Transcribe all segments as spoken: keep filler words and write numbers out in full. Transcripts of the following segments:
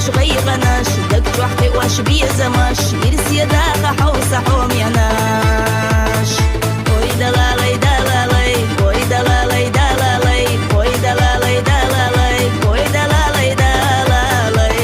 Шугайгъанаш, даг чӀвахкъиъваш, безамаш, ирс я даха хьовса хьомянаш. Ой, далалай, далалай, ой, далалай, далалай, ой, далалай, далалай, ой, далалай, далалай.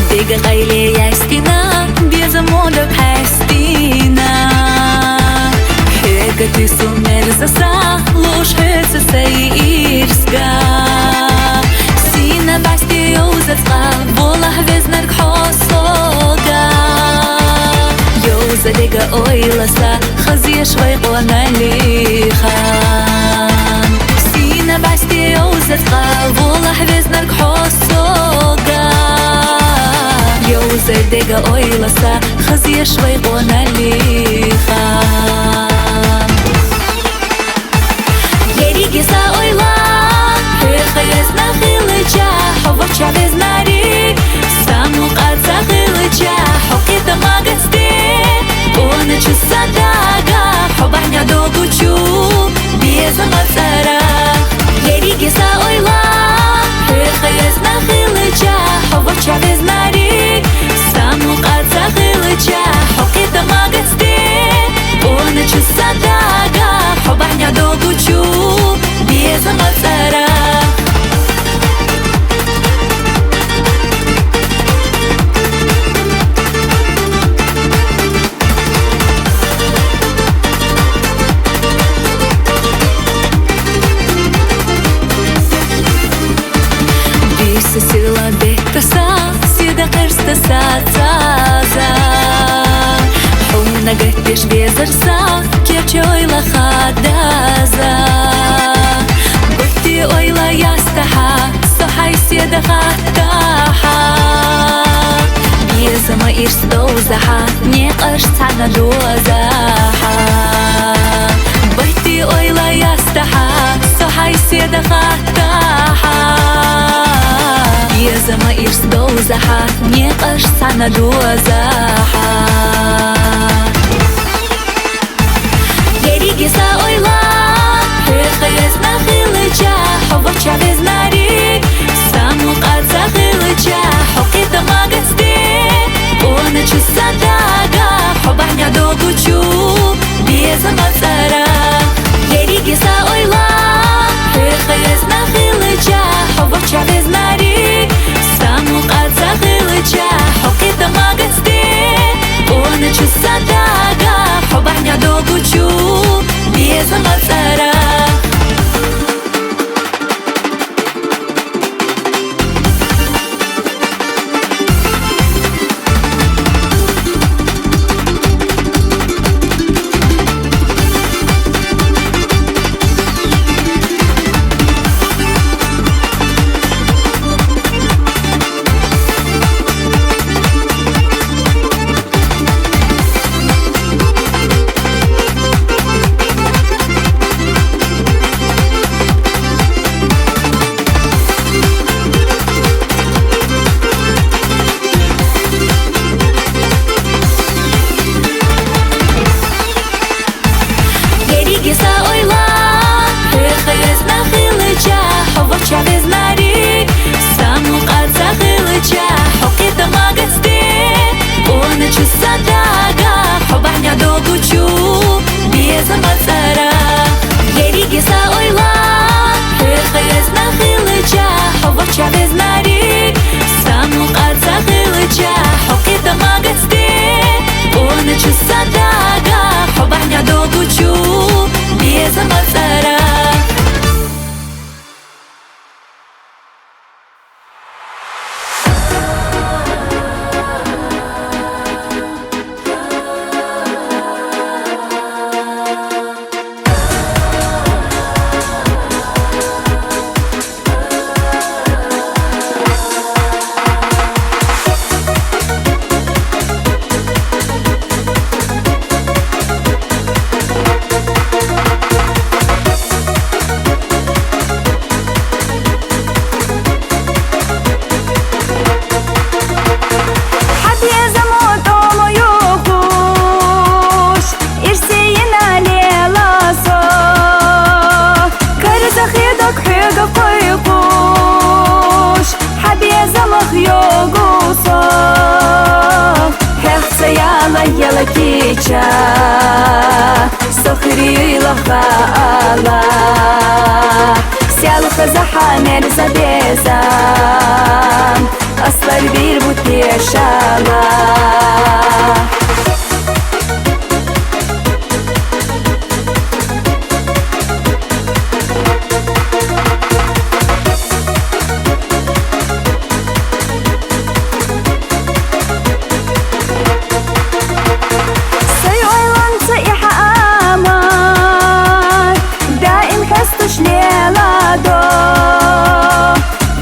Дега къайле ястина, безамура хьестина. ХӀега тису мерзаса, луш хӀеца сай ирсга. Сина басти ёвзацӀа, волахь везнарг хьо сога. Ёвза дега ойласа, хазъеш вай къваналиха. Сина басти ёвзацӀа, волахь везнарг хьо сога. Ёвза дега ойласа, хазъеш вай къваналиха. Ериги са ойла, хӀу хезна хилча, хӀу вача везнарик, са мукъаца хилча, хӀу кьита магацде, уна чу садага, хӀу багьня догучу, безама цара. Ериги са ойла, хӀу хезна хилча, хӀу вача везнарик, са мукъаца хилча, хӀу кьита магацде, уна чу садага, хӀу багьня догучу, безама цара. Биса сила беттаса, сида къерстаса цаза. ХӀуна гаттеш везарса, керчойла хадаза. Гутти ойла ястаха, со хӀай седа хаттаха. Безама ирс довзаха, некъаш цана дозаха. Бати ойла ястаха, со хӀай седа хаттаха. Безама ирс довзаха, некъаш цана дозаха. Ериги са ойла, хӀу хезна хилча, хӀу вача везнарик, са мукъаца хилча, хӀу кьита магацде, уна чу садага, хӀу багьня догучу, безама цара. Ериги са ойла, хӀу хезна хилча, хӀу вача везнарик, са мукъаца хилча, хӀу кьита магацде, уна чу садага, хӀу багьня догучу, безама цара. Чу безам ацӀарахъ, ерриге са ойла, хӀу хезна хилча, хӀу вачагъ везнари, са мукъа ца хилча, хӀу къида магацде, кьуна чу са дагахъ, хӀу багьня догучу, безам ацӀарахъ. ХӀа безам тӀом юхуш, ирсийна лела со. Карзахъи дог хӀуга къуйкъуш, хӀа безамах йогу со. ХӀехцаяла яла кича, сохриюйла хаала. Сел хаза хӀа мерза безам, аслар бирбутешала. Сай ойланца ихӀа амар, даим хӀестуш леладо.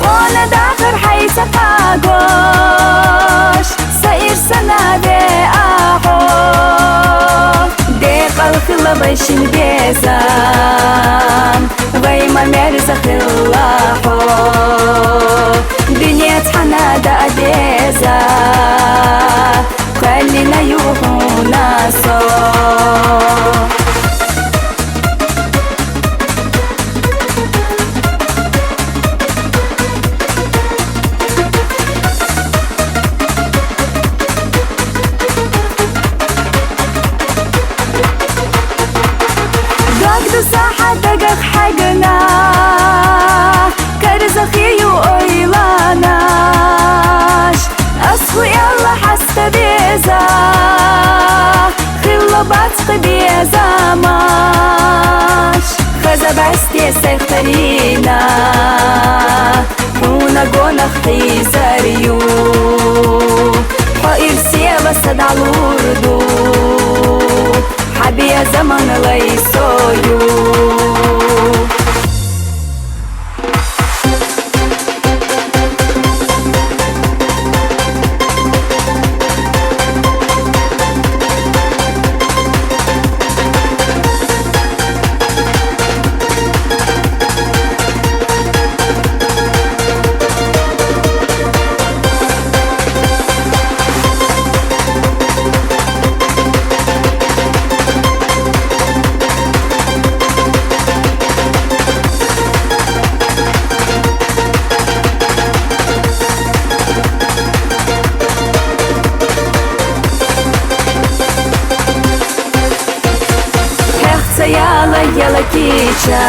Къона дахъар хӀяйца къагош, са ирсана ве ахӀо. Декъал хила вай шин безам, вай ма мерза хила хӀу. Дуьнец хӀана да деза, кхоьллина юхуна со. Дог ду са хӀа дагах хьегна, карзахъи ю ойланаш, ас хӀу элла хьаста веза, хилла бацкъи безамаш. Хаза басте сайхтарина, хӀуна гонах хизар ю, хӀу ирсе ва са далур ду. ХӀа безаман лай сою. ХӀехцаяла яла кича,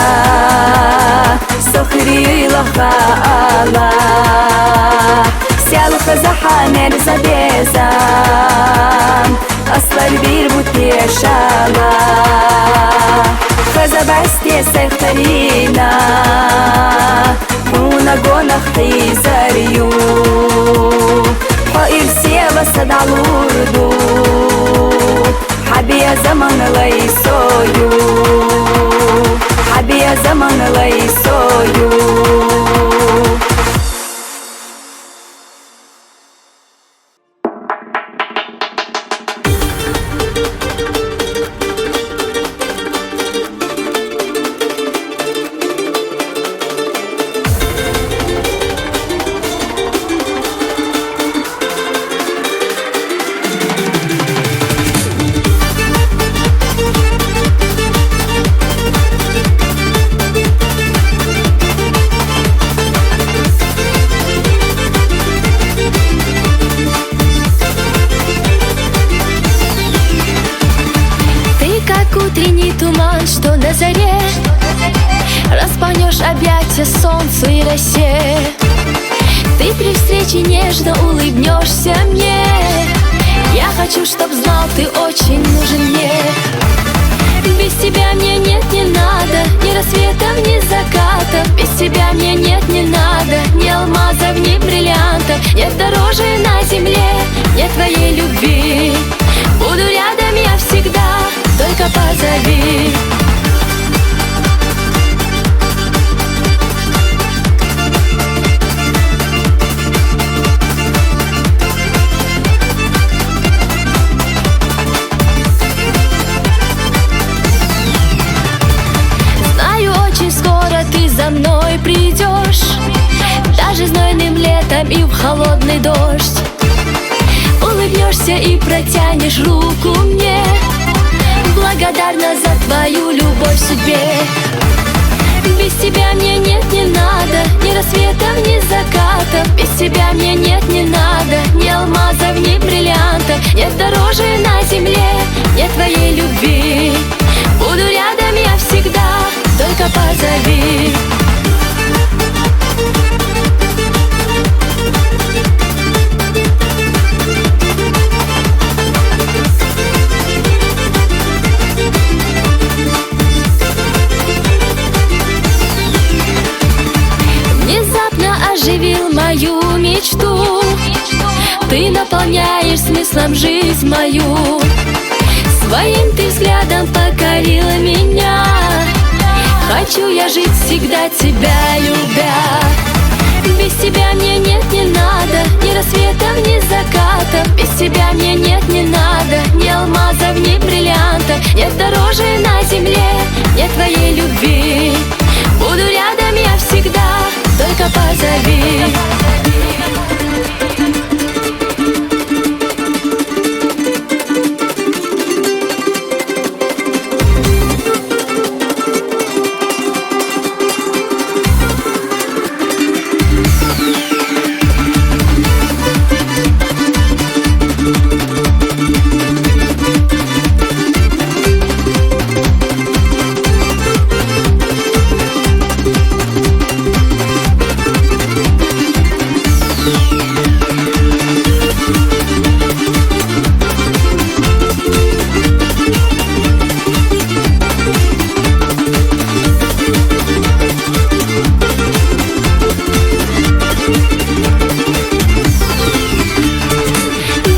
сохриюйла хаала. Сел хаза хӀа мерза безам, аслар бирбутешала. Хаза басте сайхтарина, хӀуна гонах хизар ю, хӀу ирсе ва са далур ду. ХӀа безаман лай сою, хӀа безаман лай сою. Туман, что на заре, распахнёшь объятия солнцу и росе. Ты при встрече нежно улыбнёшься мне. Я хочу, чтоб знал, ты очень нужен мне. Без тебя мне нет, не надо ни рассветов, ни закатов. Без тебя мне нет, не надо ни алмазов, ни бриллиантов. Нет дороже на земле, нет твоей любви. Буду рядом я всегда, только позови. Знаю, очень скоро ты за мной придёшь, даже знойным летом и в холодный дождь. Улыбнёшься и протянешь руку мне. Благодарна за твою любовь судьбе. Без тебя мне нет, не надо ни рассветов, ни закатов. Без тебя мне нет, не надо ни алмазов, ни бриллиантов. Нет дороже на земле, нет твоей любви. Буду рядом я всегда, только позови. Внезапно оживил мою мечту. Ты наполняешь смыслом жизнь мою. Своим ты взглядом покорила меня. Хочу я жить всегда, тебя любя. Без тебя мне нет, не надо ни рассветов, ни закатов. Без тебя мне нет, не надо ни алмазов, ни бриллиантов. Нет дороже на земле, нет твоей любви. Буду рядом я всегда, только позови.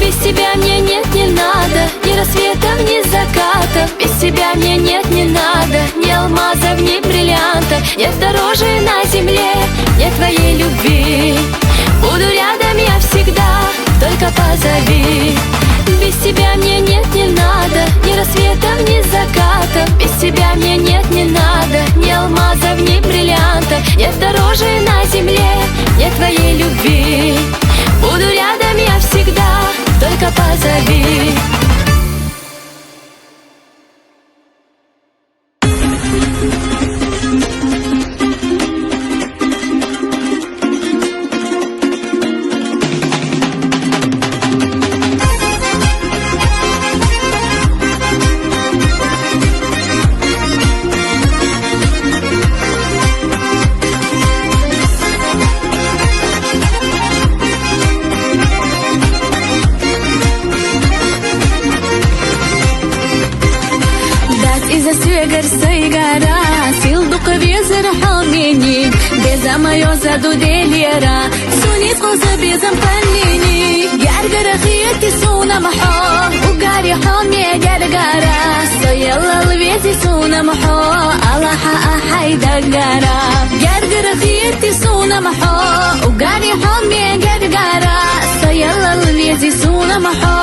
Без тебя мне нет, не надо ни рассветов, ни закатов. Без тебя мне нет, не надо ни алмазов, ни бриллиантов. Нет дороже на земле, нет твоей любви. Буду рядом я всегда, только позови. Без тебя мне нет, не надо ни рассветов, ни закатов. Без тебя мне нет, не надо ни алмазов, ни бриллиантов. Нет дороже на земле, нет твоей любви. Буду рядом я всегда, только позови. Дад эза сойгара, сел дукха везар хьо минига, безам йоазув делера, сунуз гӀазот безам кхоаннийна. Гергара хетий сона-м хьо, уггаре хьо ме гергара, со яллал вези сона-м хьо, Аллахӏа ахьай даггара. Гергара хетий сона-м хьо, уггаре хьо ме гергара, со яллал вези сона-м хьо,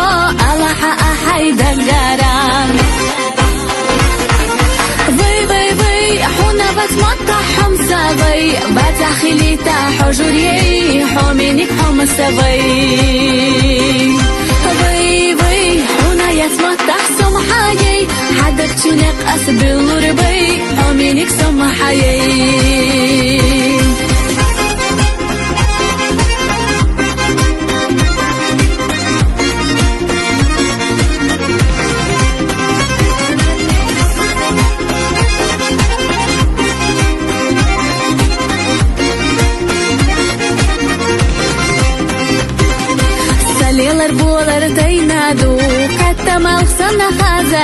Аллахӏа ахьай даггара. Вай, вай, вай, хьона вац маттахь хьо ма са вай, вацахь хилийта хьо журе, хьо минига хьо ма са вай. Вай, вай, хьона яц маттахь со ма хьаяй, хьа даг чу никъ ас биллур бай, хьо минига со ма хьаяй.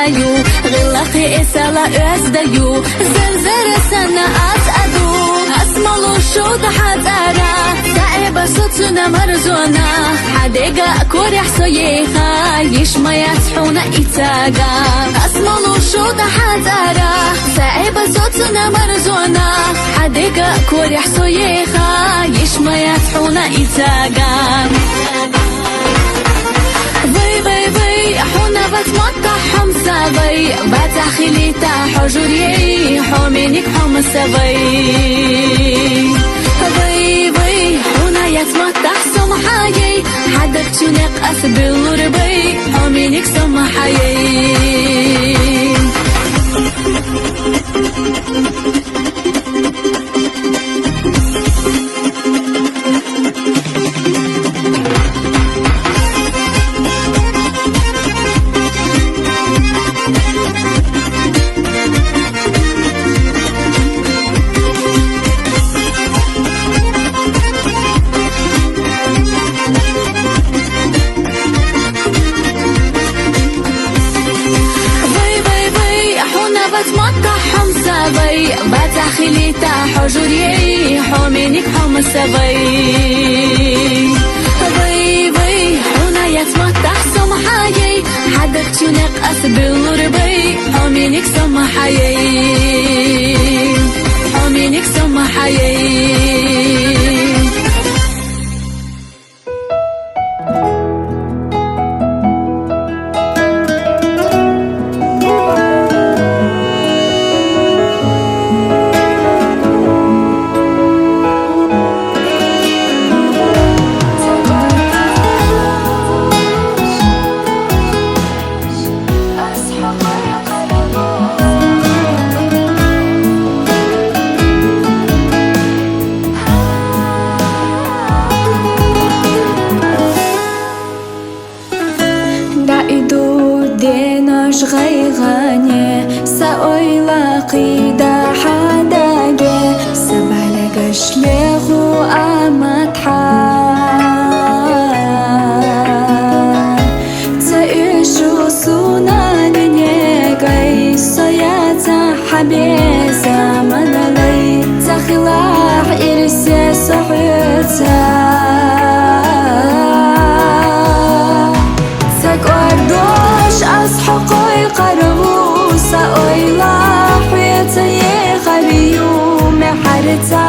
Ю, гӀиллакхе эсала оьзда ю, зар-зара санна аз аду. Ас молуш шуда хьацӀара, сагӀиба соцуна марзона, хьадега коряхь со еха, йиш ма яц хьуна ицага. Ас молуш шуда хьацӀара, сагӀиба соцуна марзона, хьадега коряхь со еха, йиш ма яц хьуна ицага. Вай, вай, вай, хьуна вац маттахь хьомса вай, вацахь хилита хьо жур яй, хьо миник хьомса вай. Вай, вай, хьуна яц маттахь сом хьаяй, хьадаг чу некъ ас беллур бай, хьо миник сом хьаяй. Вай, вай, вай, хьуна вац маттахь хьомса вай, вацахь хилита хьо жур яй, хьо миник хьомса вай. Вай, вай, хьуна яц маттахь сом хьаяй, хьадаг чу некъ ас беллур бай, хьо миник сом хьаяй. Хьо миник сом хьаяй. Даиду денош гӀайгӀане, са ойла кхийда хьадаге, са балагаш леху аматхьа. Ца ишу сунани негай, со яца хьабеза маналай, ца хилахь ирсе со хьуца. Ца кӀвар дош ас хьо къой къарву, са ойла хьуца ехарию, мехьарца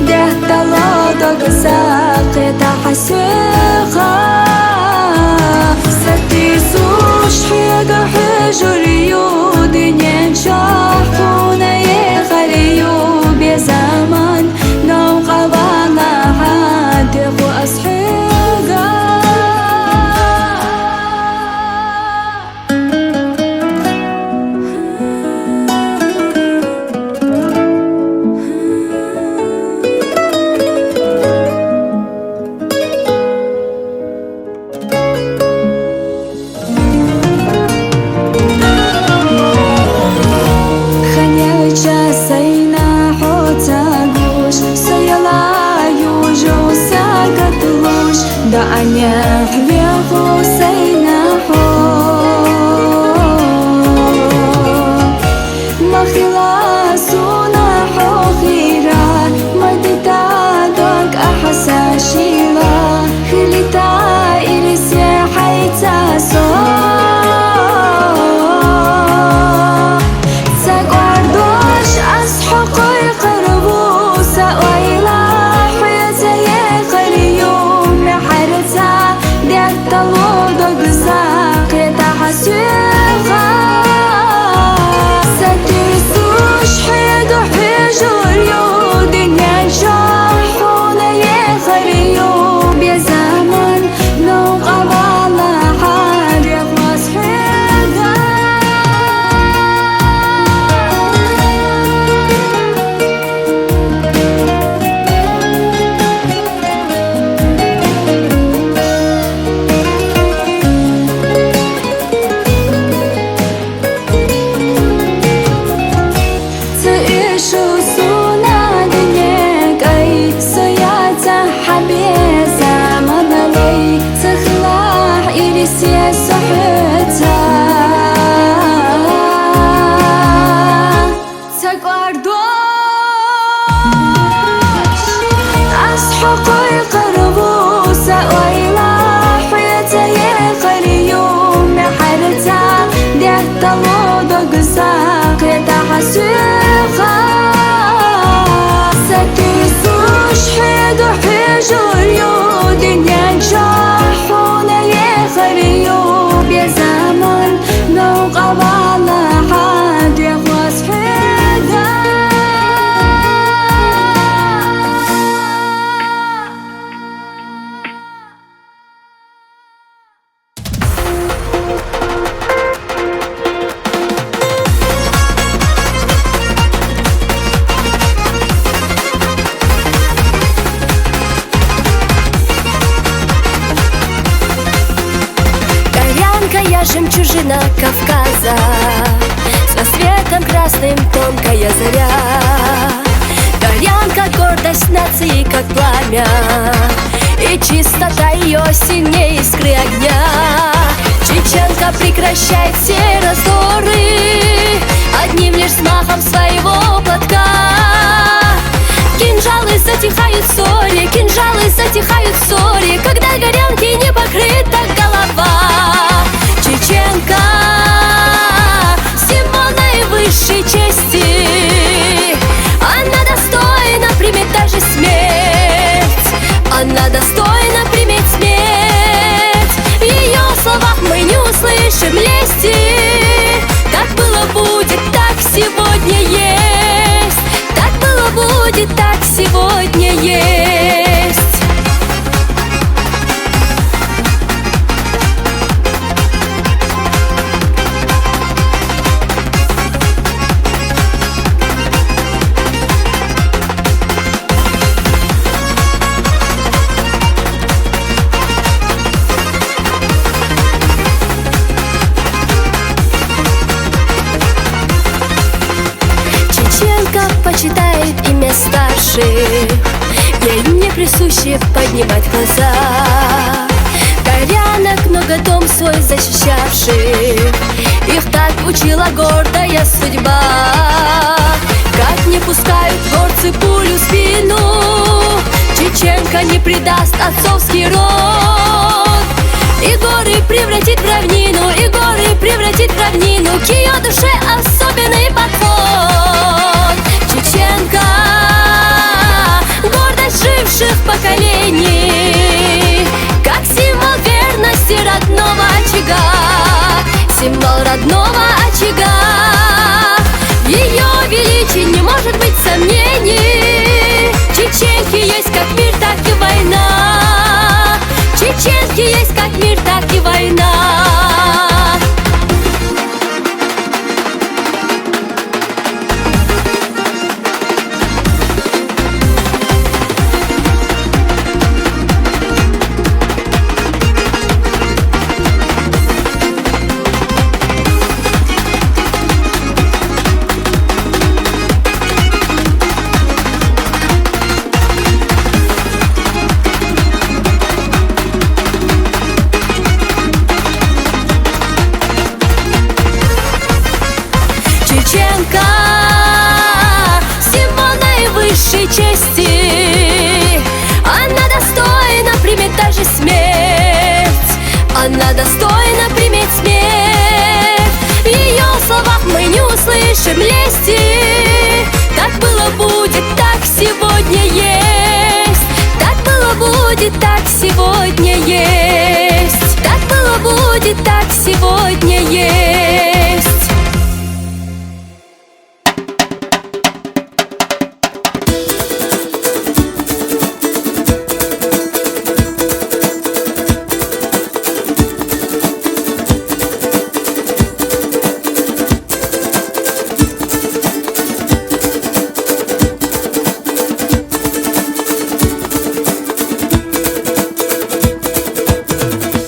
дехтало дог сакъета хьасуха. Сатисуш хьега хьежурию, динен чахуна ехарию, безаман нав къавана хьадеху ас хьега. Сагсахъе тахьасуьха, сатуьсуш хьи духьи жур ю, дуьнен чохь хьуна ехар ю, безаман новкъа валагьа, дегӀ ваз хьеда. Горянка, я жемчужина Кавказа, с рассветом красным тонкая заря. Горянка, гордость нации, как пламя, и чистота её сильнее искры огня. Чеченка прекращает все раздоры одним лишь взмахом своего платка. Кинжалы затихают в ссоре, кинжалы затихают в ссоре, когда горянкой не покрыта голова. Чеченка, символ наивысшей чести. Она достойна примет даже смерть. Она достойна примет смерть. В её словах мы не услышим лести. Как было, будет, так сегодня есть. Так было, будет, так сегодня есть. Чеченка почитает имя старших, ей не присуще поднимать глаза. Горянок много, дом свой защищавших, их так учила гордая судьба. Как не пускают горцы пулю в спину, чеченка не предаст отцовский род. И горы превратит в равнину, и горы превратит в равнину, к её душе особенный подход. Чеченка, гордость живших поколений, как символ верности родного очага, символ родного очага. В её величии не может быть сомнений. Чеченки есть как мир, так и война. Чеченки есть как мир, так и война. Чеченка, символ наивысшей чести. Она достойна примет даже смерть. Она достойна примет смерть. В её словах мы не услышим лести. Так было, будет, так сегодня есть. Так было, будет, так сегодня есть. Так было, будет, так сегодня есть.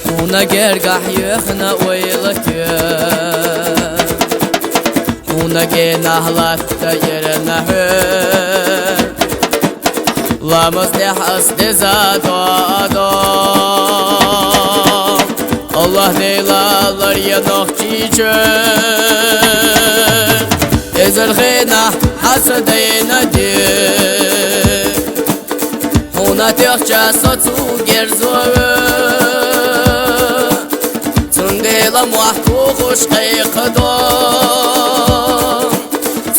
Хьуна гергахь юьхьна ойла тоьхна, хьуна генахь латта ерна хьоь. Ламаз тӀехь ас деза доӀа до, Аллах Дела лар я Нохчийчоь. Эзар хенахь хьан са дайна де, хьуна тоьхча со цу герзо ве. Цундела мохь Хуш хьекхадо.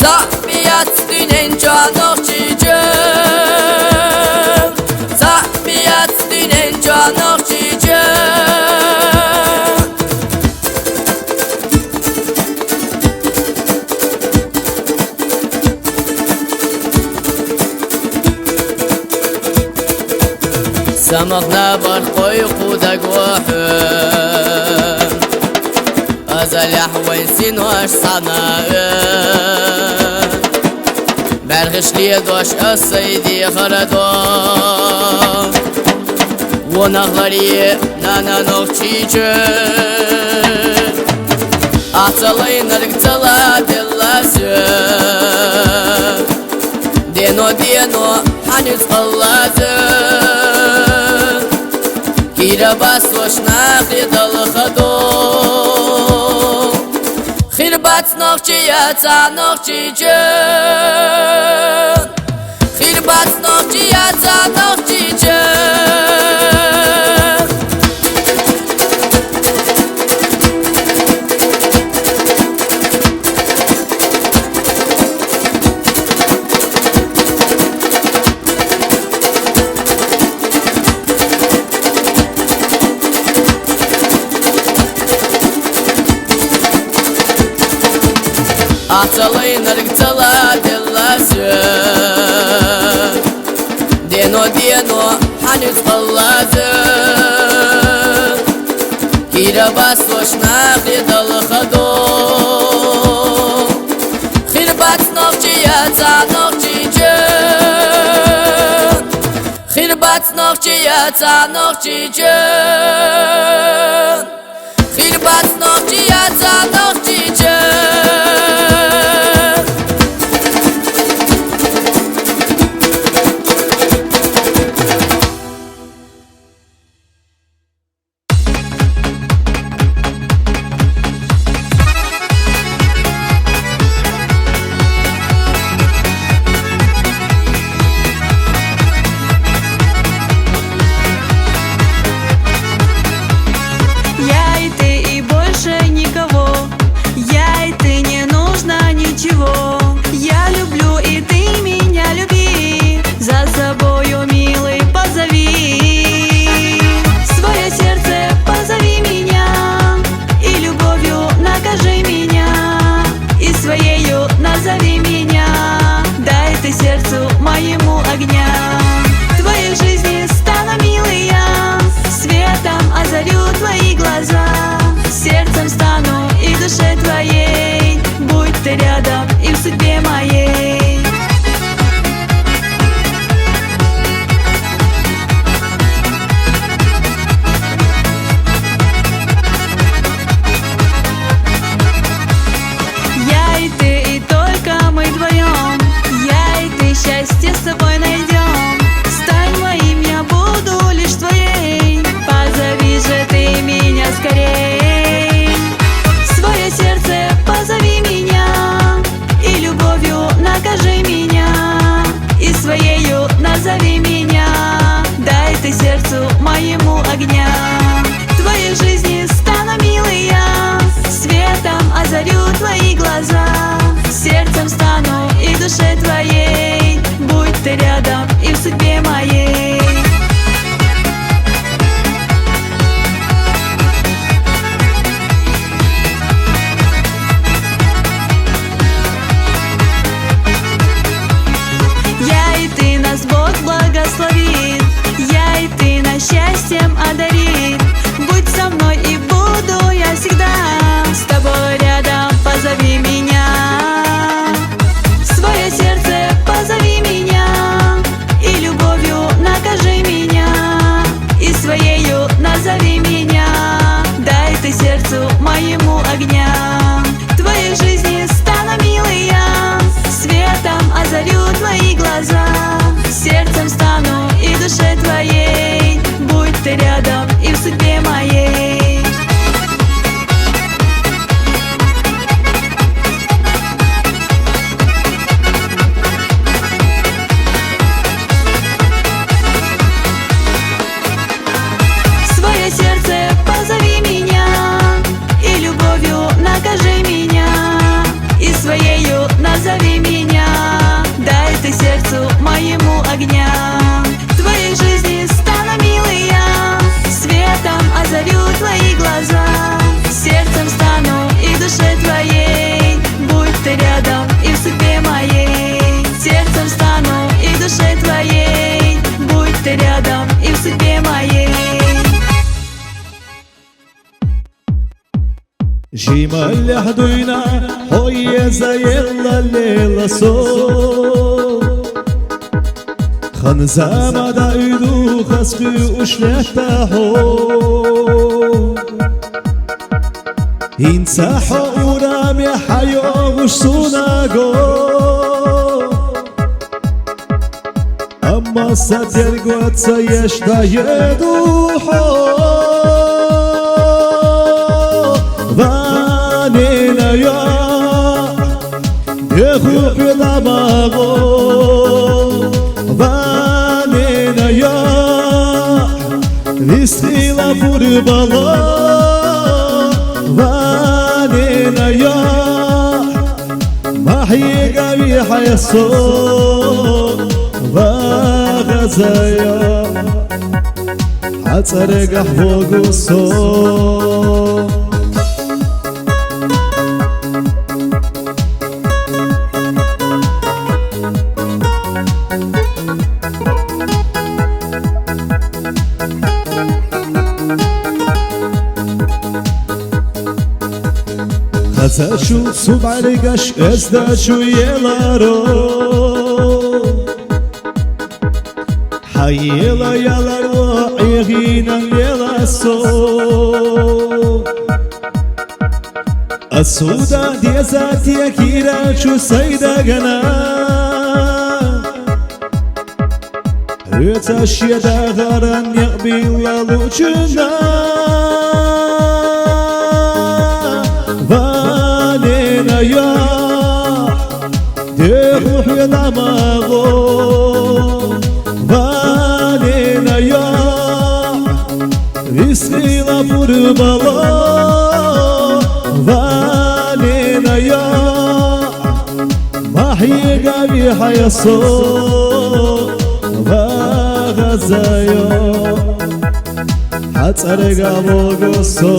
Цаӏ бияц дуьнен чу Нохчийчун. Цаӏ бияц дуьнен чу Нохчийчун. Самукъна барх къой кхувдагва хьун. Азалехь вайн синош санаун. Бӏаргӏиш ледош ас сай дехар да. Ванах ларий нана Нохчийчун. Ахцалай нарг цала деллаз. Дено, дено, хьануьц къаллаз. Кирабас вошна хьедал хадо. Хирбац Нохчийчун, Нохчийчун. Хирбац Нохчийчун, Нохчийчун. Ахцалай нарг цала деллаз. Дено, дено, хьануьц къаллаз. Кирабас вошна хьедал хадо. Хирбац Нохчийчун, Нохчийчун. Хирбац Нохчийчун, Нохчийчун. Хирбац Нохчийчун, Нохчийчун. Я и ты, и больше никого. Я и ты, не нужно ничего. Я люблю, и ты меня люби. За собою, милый, позови. В своё сердце позови меня. И любовью накажи меня. И своею назови меня. Дай ты сердцу моему огня. В твоей жизни стану, милый, я. Светом озарю твои глаза. Сердцем стану и в душе твоей. Будь ты рядом и в судьбе моей. Я и ты, и только мы вдвоём. Я и ты счастье с тобой найдём. огня. В твоей жизни стану, милый, я, светом озарю твои глаза. Сердцем стану и в душе твоей, будь ты рядом и в судьбе моей. Сердцем стану и в душе твоей, будь ты рядом и в судьбе моей. Жималлахь дуйна хьо еза елла лела со. Хан заман дӀа уьду хас хи уш летта хьо. ХӀинца хьо ураме хьайогӀуш суна го. Амма са тергоца еш дӀаеду хьо. Ванена я, деху хьуна магӀо. Ванена я, висхила пурбала. Ванена я, махьига вихьай со, вагӀазая, хьа цӀарагахь вогу со. Хазачу субаргаш эздачу еларо. Хьайела яларо гӀегӀинан ела со. Асуда деза текира чу сайдагана. Хьоьца шеда гӀаран некъ билла лучуна. Ванена я, деху хьуна магӀо. Ванена я, висхила пурбала. Ванена я, махьига вихьай со, вагӀазая, хьа цӀарагахь вогу со.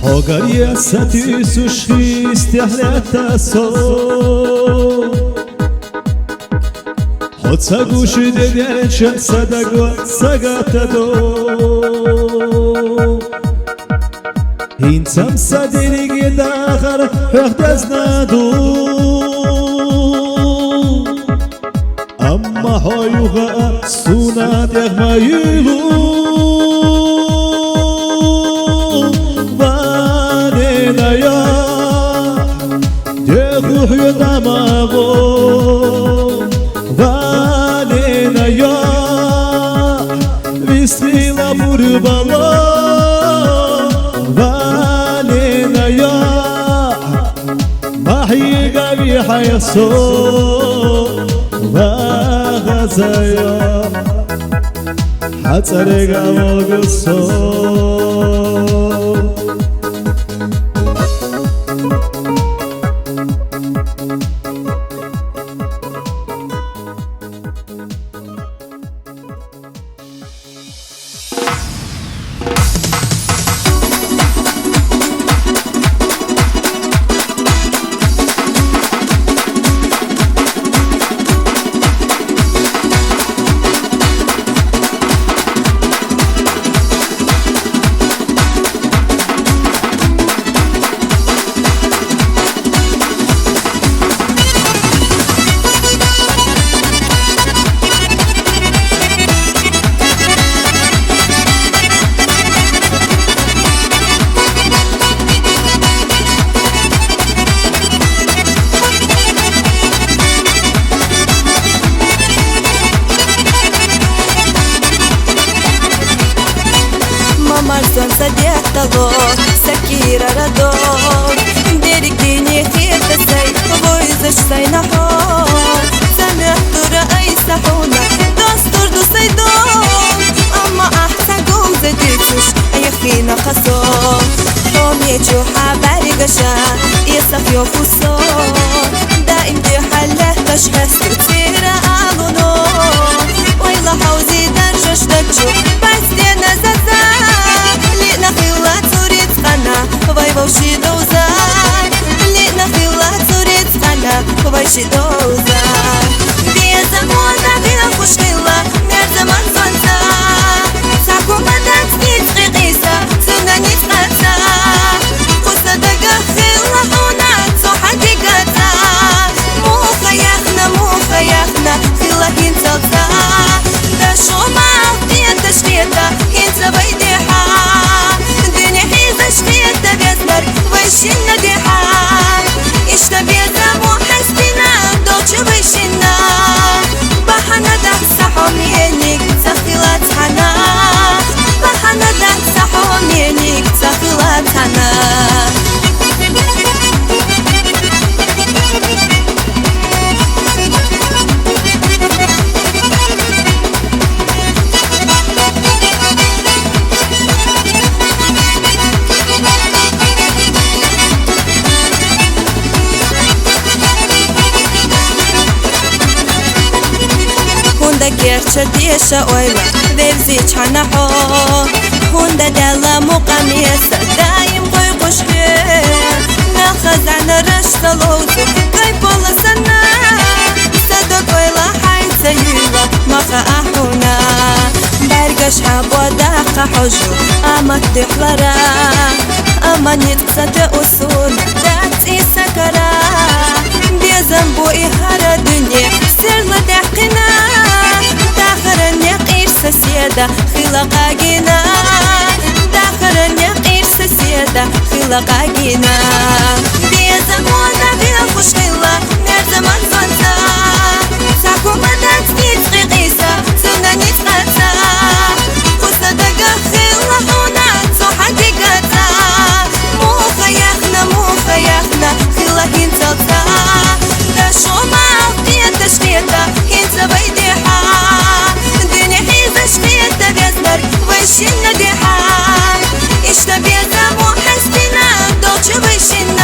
Хьогарца сатуьйсуш хистехь лаьтта со. Хьо ца гуш де дерча, са даго ца гатадо. ХӀинца-м са дерриге дахар хьох дезна ду. Амма хьо юха суна тӀех ма юьйлу. Ванена я, деху хьуьда магӀо. Ванена я, висхила пурбала. Ванена я, махьига вихьай со, вагӀазая, хьа цӀарагахь вогу со. Ма марзан са деттало, са кийрара дог. Дерриг дийне хетта сай, вуйзаш сайна хьо. Со хьо мичу хьа бӀаргаша, Исах йоху со, даимги хьаллехкаш хьесту цӀира алуно. Ойла хьовзи даржаш дачу, пастена заза, лиъна хила цуриц къана, вай вовши довза, лиъна хила цуриц къана, вай ши довза. Беза мона вил хушкъила, мерза манзонца, Сакумадат ницкъи къиса, цуна ницкъаца. Хъуса дага хила гьуна, цо хьадигаца. Муха яхна, муха яхна, хила хинцалца. Дашумал къета шкета, хинца вайдиха. Дини хиза шкета безмар, вай шинна диха. Ишта беза мухьестина, долчу вай шинна. Бахьана дахса хьо мени, цахила цхьана. Бахьана дахса хьо мени, цахила цхьана. Хунда керча деша ойла, вевзи чана хьо. Хунда дала мукъамеса, даим къой къушхе. Нахазана раш саловзу, кай пола сана. Сада койла хьайца юйла, маха ахуна. Баргаш хьабода хьожу, амат дехлара. Аманит сата усун, даци сакара. Безам бу и хара дуне, серла дехкина. Дахара не къир соседа, хила къагина. Дахара не къир соседа, хила къагина. Беза мона вил хушкъила, мерза манзонца. Сакумадат ницкъи къиса, цуна ницкъаца. Хъуса дага хила гьуна, цо хьадигаца. Муха яхна, муха яхна, хила хинцалца. Дашумал къета шкета, хинца вайдиха. Дини хиза шкета безмар, вай шинна диха. Ишта беза мухьестина, долчу вай шинна.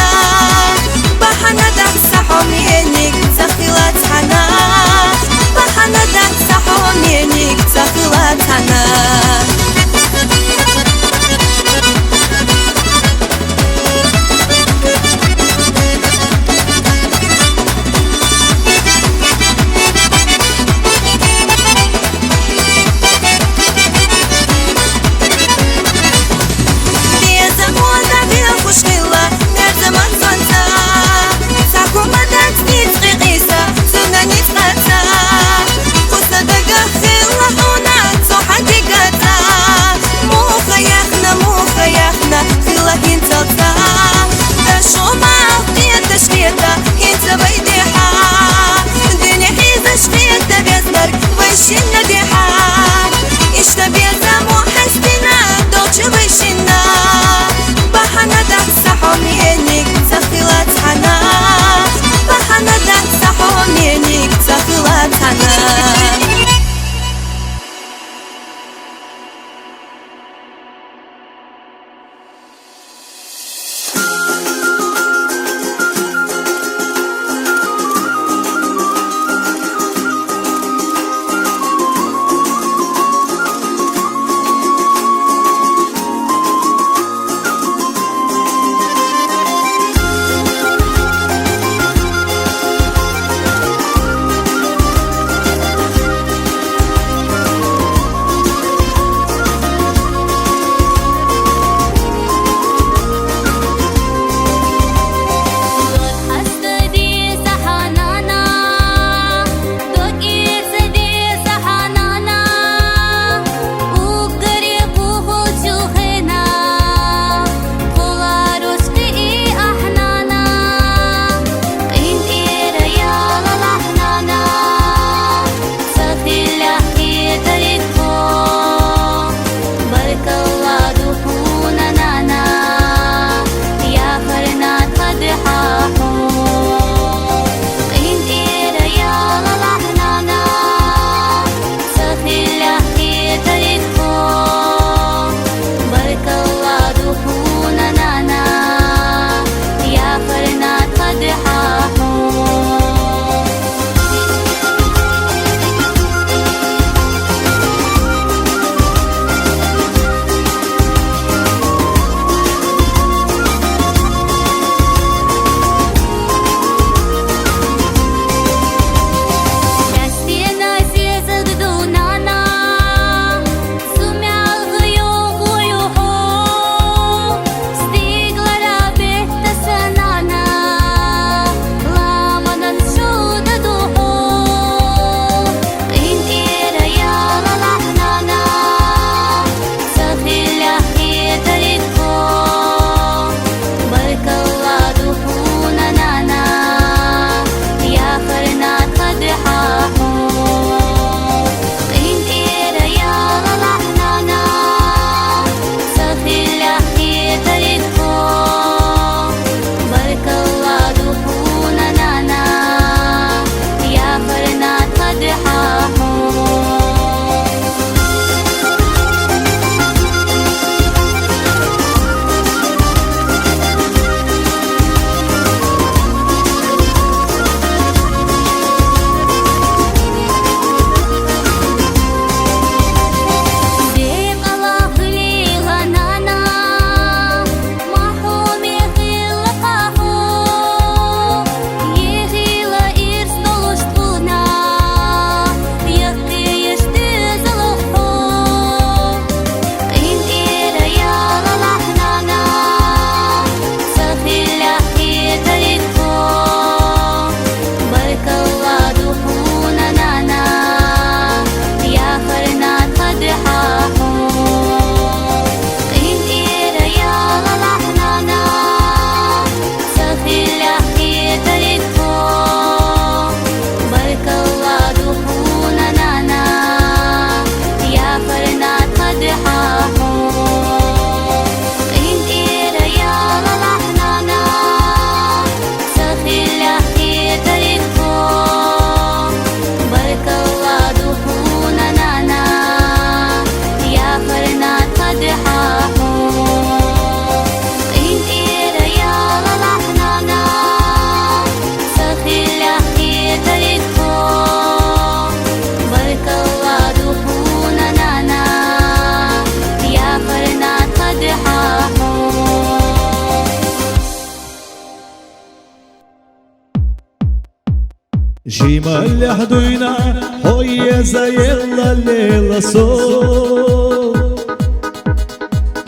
Жималлехь дуйна хьо еза елла лела со.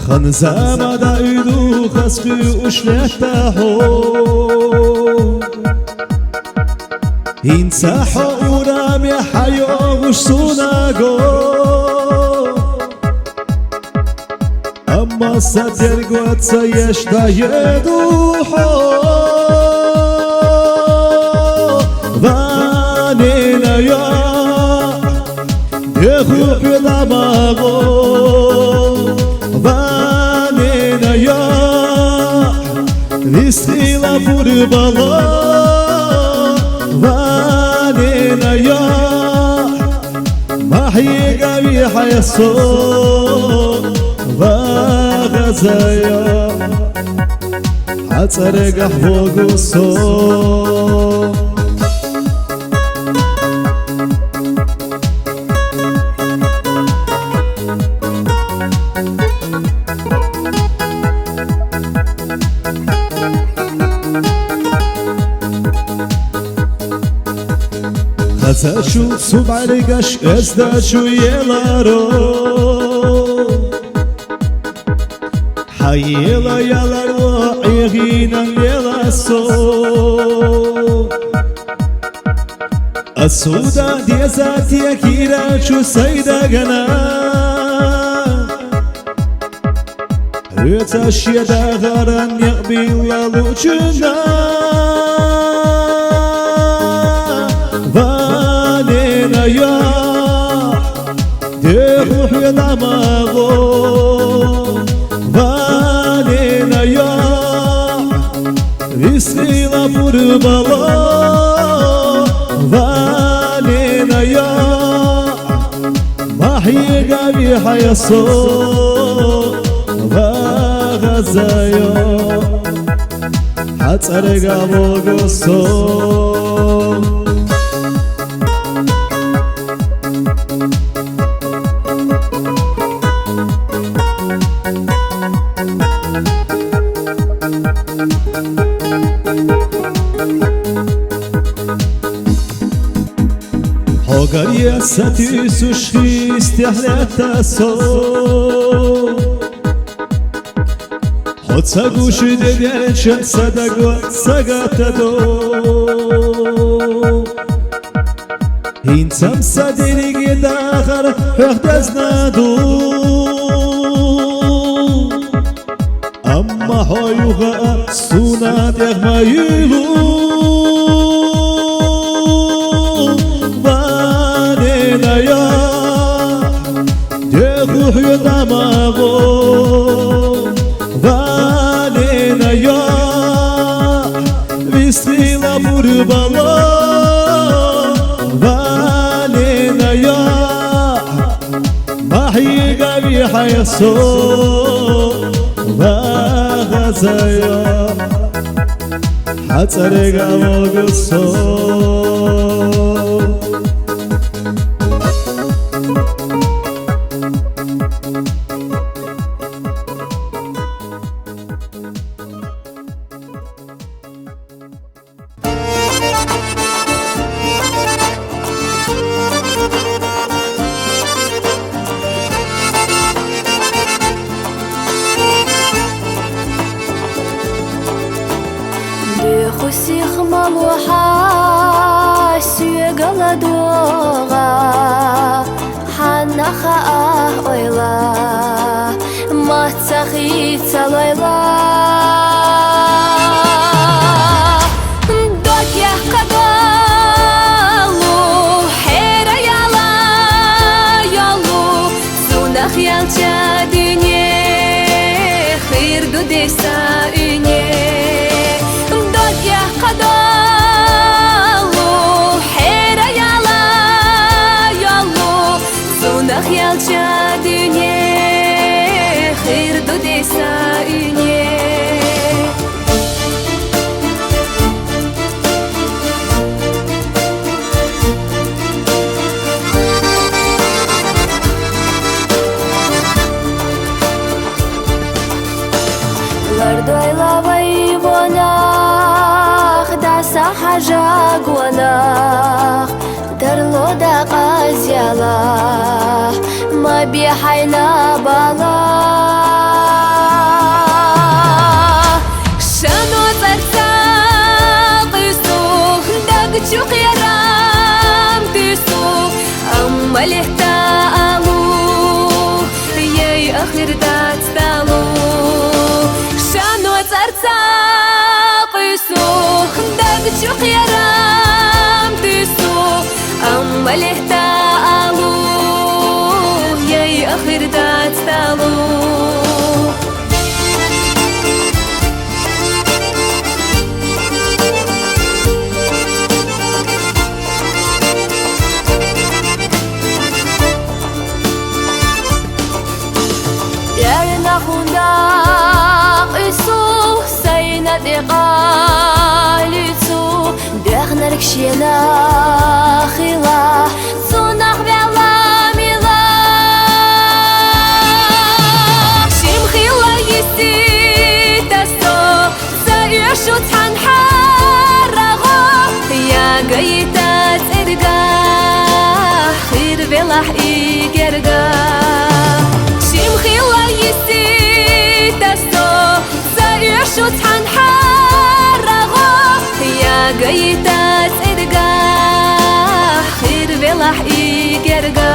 Хан-заман дӀа уьду хаза кхуьуш лаьтта хьо. ХӀинца хьо ураме хьайогӀуш суна го. Амма сан дерг вац ца еш дӀаеду хьо, ванина йоӀ, деху хьоьда ма гӀо, ванина йоӀ, вистхила пурбало, ванина йоӀ. Ма хьега вихьай со, вагӀазайо, хьа цӀарагахь вогу со. Хазачу цу бӀаргаш эздачу еларо. Хьайла яларо Ӏегина лела со. Асуда деза текира чу сайдагана. Хьоьца шеда гӀара некъ билла лучунна. Ванина йоӀ, деху хьоьда ма гӀо, ванина йоӀ, вистхила пурбало, ванина йоӀ. Ма хьега вихьай со, вагӀазайо, хьа цӀарагахь вогу со. Хьогаръя сатуьйсуш хистехь лаьтта со. Хьо ца гуш де ваьлча, са даго сагатдо. ХӀинца-м сан дерриге дахар хьох дезна ду. Амма хьо юха а суна тӀех ма юьйлу. Ванина йоӀ, деху хьоьда ма гӀо, ванина йоӀ, вистхила пурбало, ванина йоӀ. Ма хьега вихьай со, вагӀазайо, хьа цӀарагахь вогу со. Деху сих ма лохьа соьга ладогӀа, хьанна хаьа ойла, маца хийцалойла. Дог яьккха долу, хьера яла йолу, цунах яьлча дуьне хир ду деса уьне. Дог яьккха долу, хьера яла йолу, цунах яьлча дуьне хир ду деса уьне. ХӀажа гонах, дарло дакъазъяла, ма бихьайна бала. Шано цӀарца къуьсу, даг чукъ ярам туьсу, амма летта алу, яй ахир дац талу. Шано цӀарца къуьсу, даг чукъ ярам туьсу, амма летта алу, яй ахир дац талу. Ярна хунда къуьсу, сайна тӀекъа луьцу, бегӀнарг шена хила, цунах вяла мила. Шим хила йисита со, са уьш шу цхьан хӀарагъо, ягайита цӀергахь, хир велахь и гергахь. Шим хила йисита со, са уьш шу цхьан хӀарагъо, ягайита цӀергахь, хир велахь и гергахь.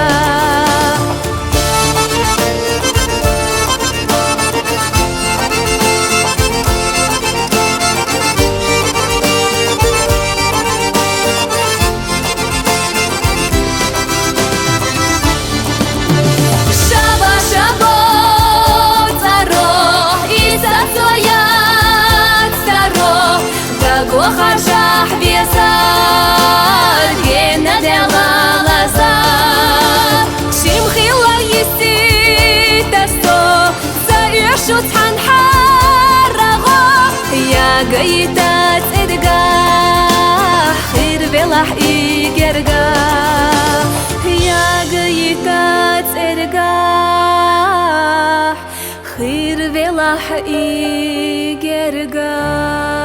Шаба-шабо цӀаро, и сацо яц таро, даго харжахь везар, гена дегӀалазар. Шим хила йисита со, са уьш шу цхьан хӀарагъо, ягайита цӀергахь, хир велахь и гергахь. Ягайита цӀергахь, хир велахь и гергахь.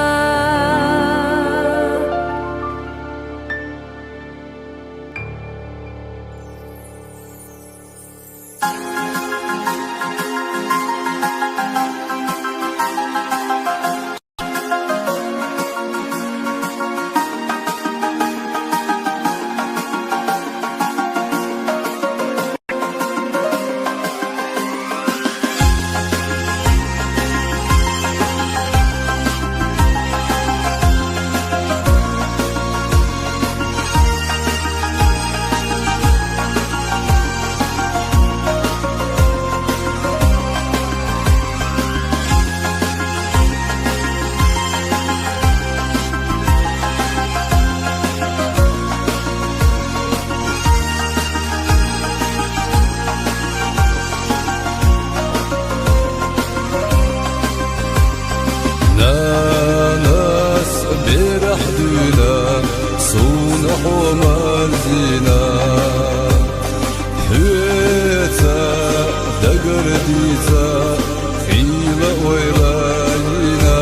Нанас берахь дуьйна, суна хьо марзина. Хьоьца дагардийца, хийла ойла йина.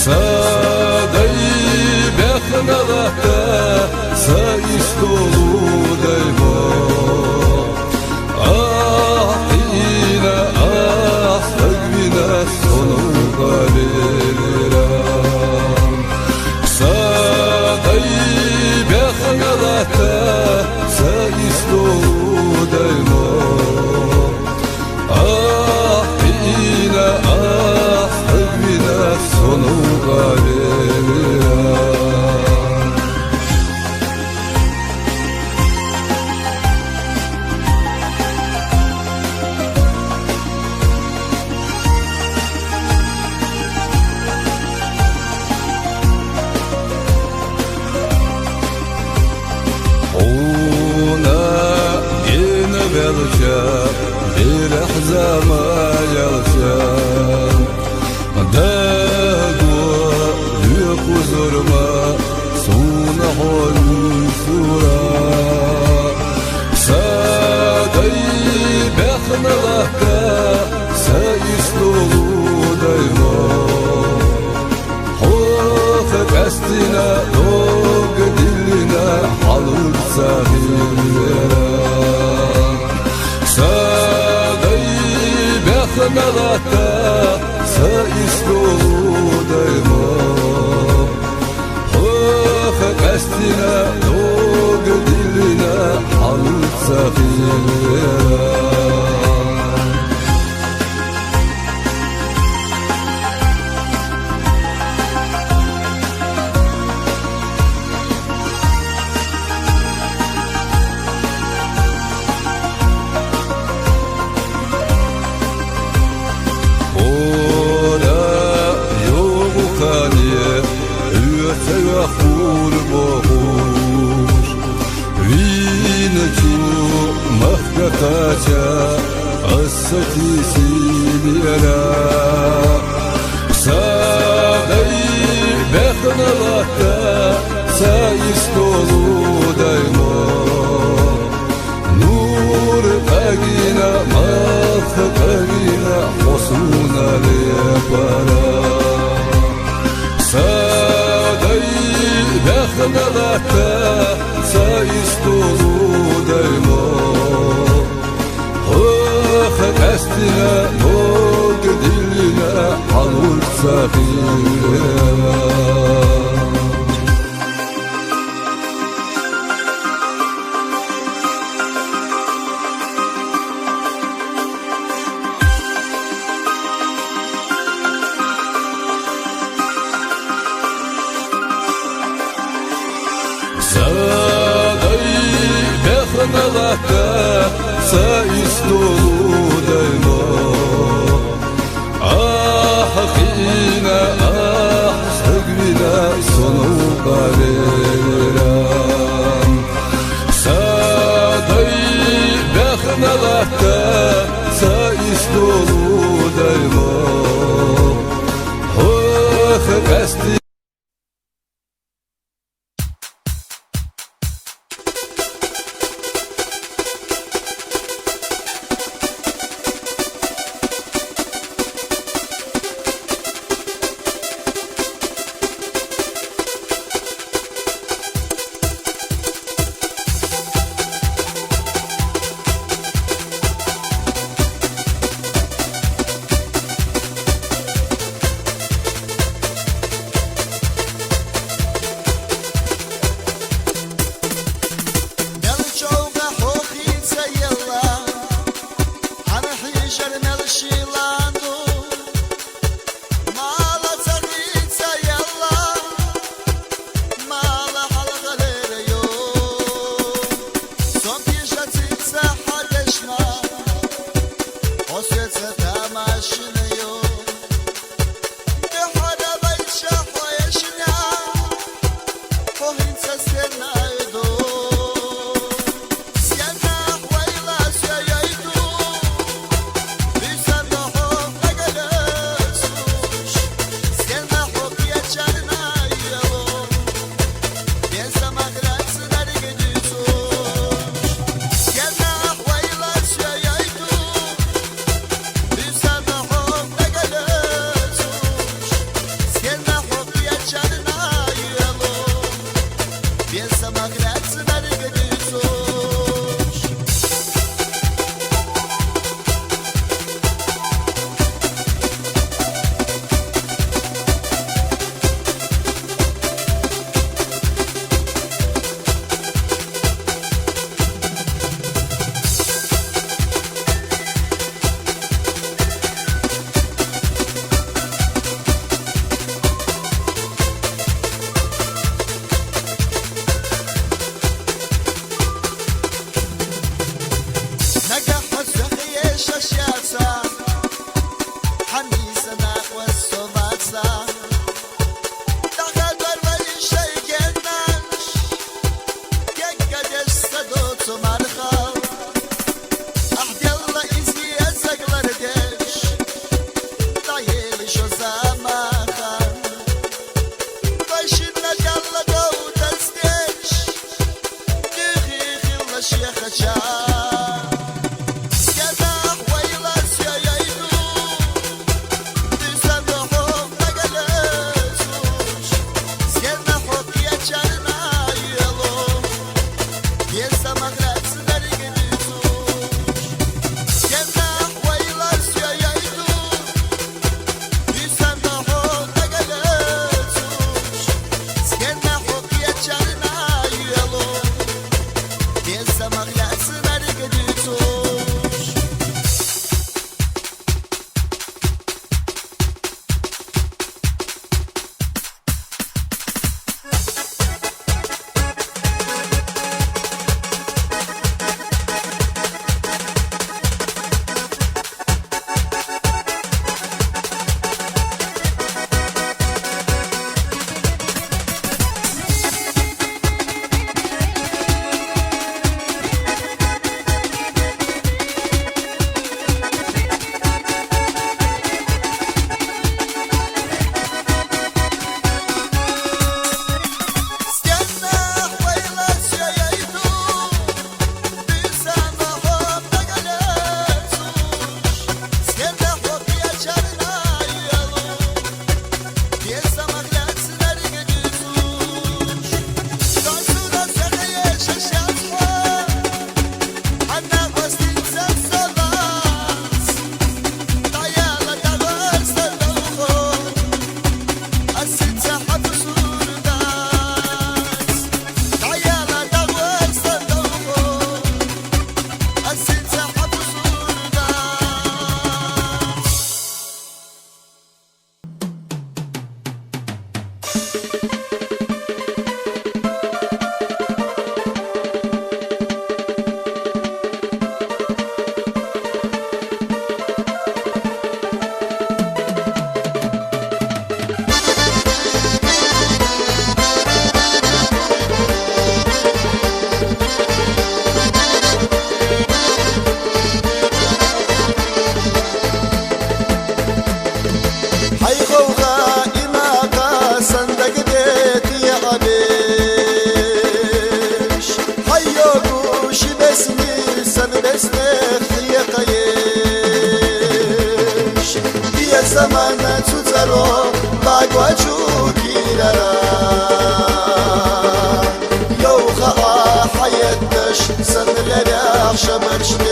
Са дай бехна латта, са истолу даймо. Ахь кхийна, ахь стаг вина, сону къалелира. Са дай бехна латта, са истолу даймо. Ахь кхийна, ахь стаг вина, сону къалелира. Хьуна гена велча, берахь заман ялча, даго лоькхузур ма суна хьо вуьйцура. Са дай бехна латта, са истолу даймо. Хьо ца Къаьстина дог диллина хьалур ца хилира. Са дай бехна латта, са истола дайма. Хьох къаьстина дог диллина хьалур ца хилира. Хора йогӀу хане, оьцех хӀур бохуш, вийначу махка кхача ас сатийсинера. Са дай бехна латта, са истола дайма. Нур къагийна, мах къагийна хьо суна лепара. Са дай бехна латта, са истола дайма. Хьох къаьстина дог диллина хьалур ца хилира. Са дай бехна латта, са истола дайма. Ахь хиъна, ахь сагвина, со новкъа велира. Са дай бехна латта, са истола дайма. Хьох къаьстина Мел чӀоагӀа хьо хийца елла, хьан хьежар мел шийла ду. Мала ца хийца елла, мала хьалхалера йо. Со пижа цица хьадешна, хьо сеца тамашина йо. Нагахь хьо сох ешаш яца, хьамийса накъост со ваца. Дахадор вай шайгеннаш, кеггадеш са доцу марха. Ахь делла иза езаглар деш, дӀаели шо замаха. Вай шинна делла дов даздеш, дихи хилла шехача. Сенах вайла сяйду, дисану хьо магалесуш. Сен ХӀай гъовгъа имакъа сандагде тиягӀабеш, хӀай йогу ши бесни сан бесне хиякъаеш. Ия замана цуцаро багвачу кирара. Йовха а хӀаятдаш сан леряхь шабаршдеш.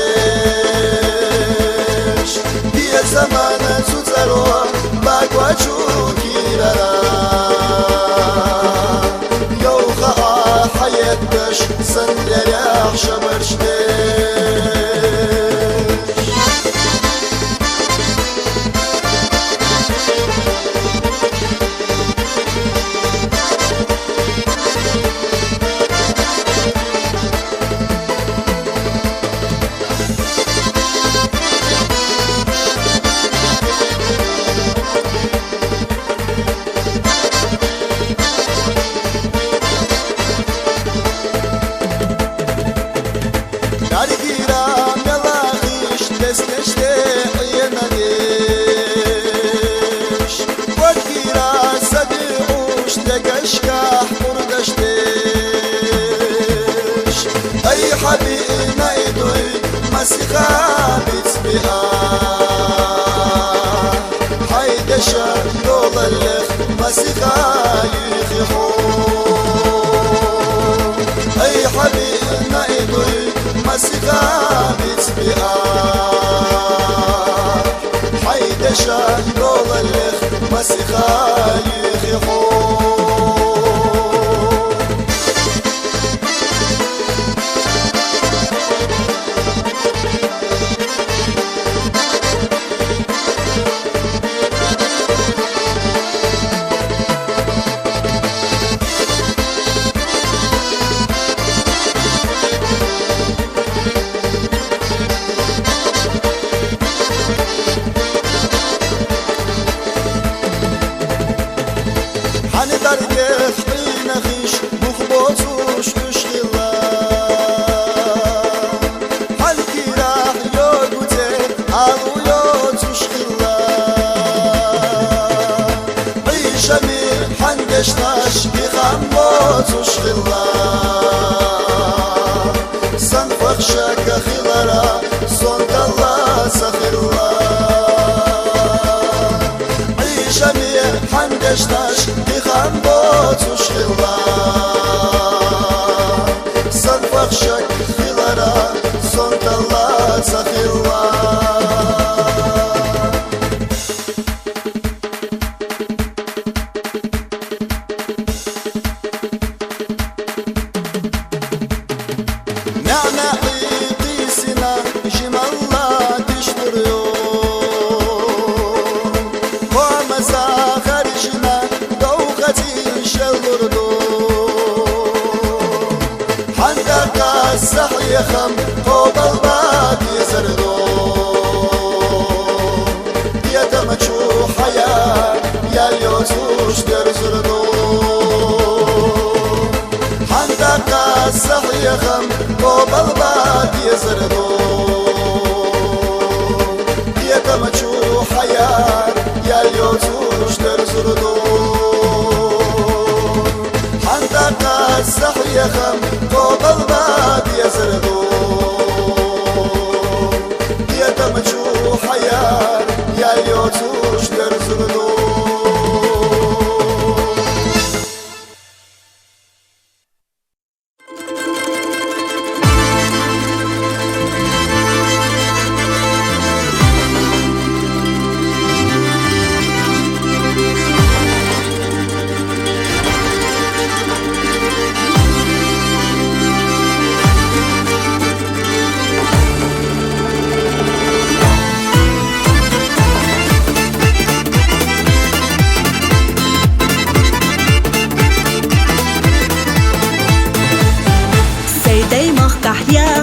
Ия замана цуцаро багвачу кирара. Йовха а хӀаятдаш сан леряхь шабаршдеш. Даргира мелахиш деснешде гӀенадеш, вадгира саби уш дегашкахь къурдаштеш. Ай хӀаби наидуй масиха бицбиа. ХӀай деша долаллех масиха юйхи хьо. Ай хӀаби наидуй масиха бицбиа. ХӀай деша долаллех масиха юйхи хьо. ХӀана даргех къинахиш бух боцуш уьш хилла? ХӀан кирахь йогу цӀе алу йоцуш хилла? Ӏийшами хӀан дешнаш бихам боцуш хилла? Сан фахша кахилара сонталла ца хилла. Ӏийшами хӀан дешнаш дихам боцуш хилла. Сан фахша кахилара сонталла ца хилла. МягӀна гӀи кисина жималла тишлур ю. Хъомаза харжина довха цӀий шеллур ду. ХӀанта касахь яхам къобал бад езар ду. Дедама чу хьая, ял йоцуш дерзур ду. ХӀанта касахь яхам къобал бад езар ду. Дедама чу хьая, ял йоцуш дерзур ду. ХӀанта касахь яхам къобал бад езар ду. Дедама чу хьаяр, ял йоцуш дерзур ду.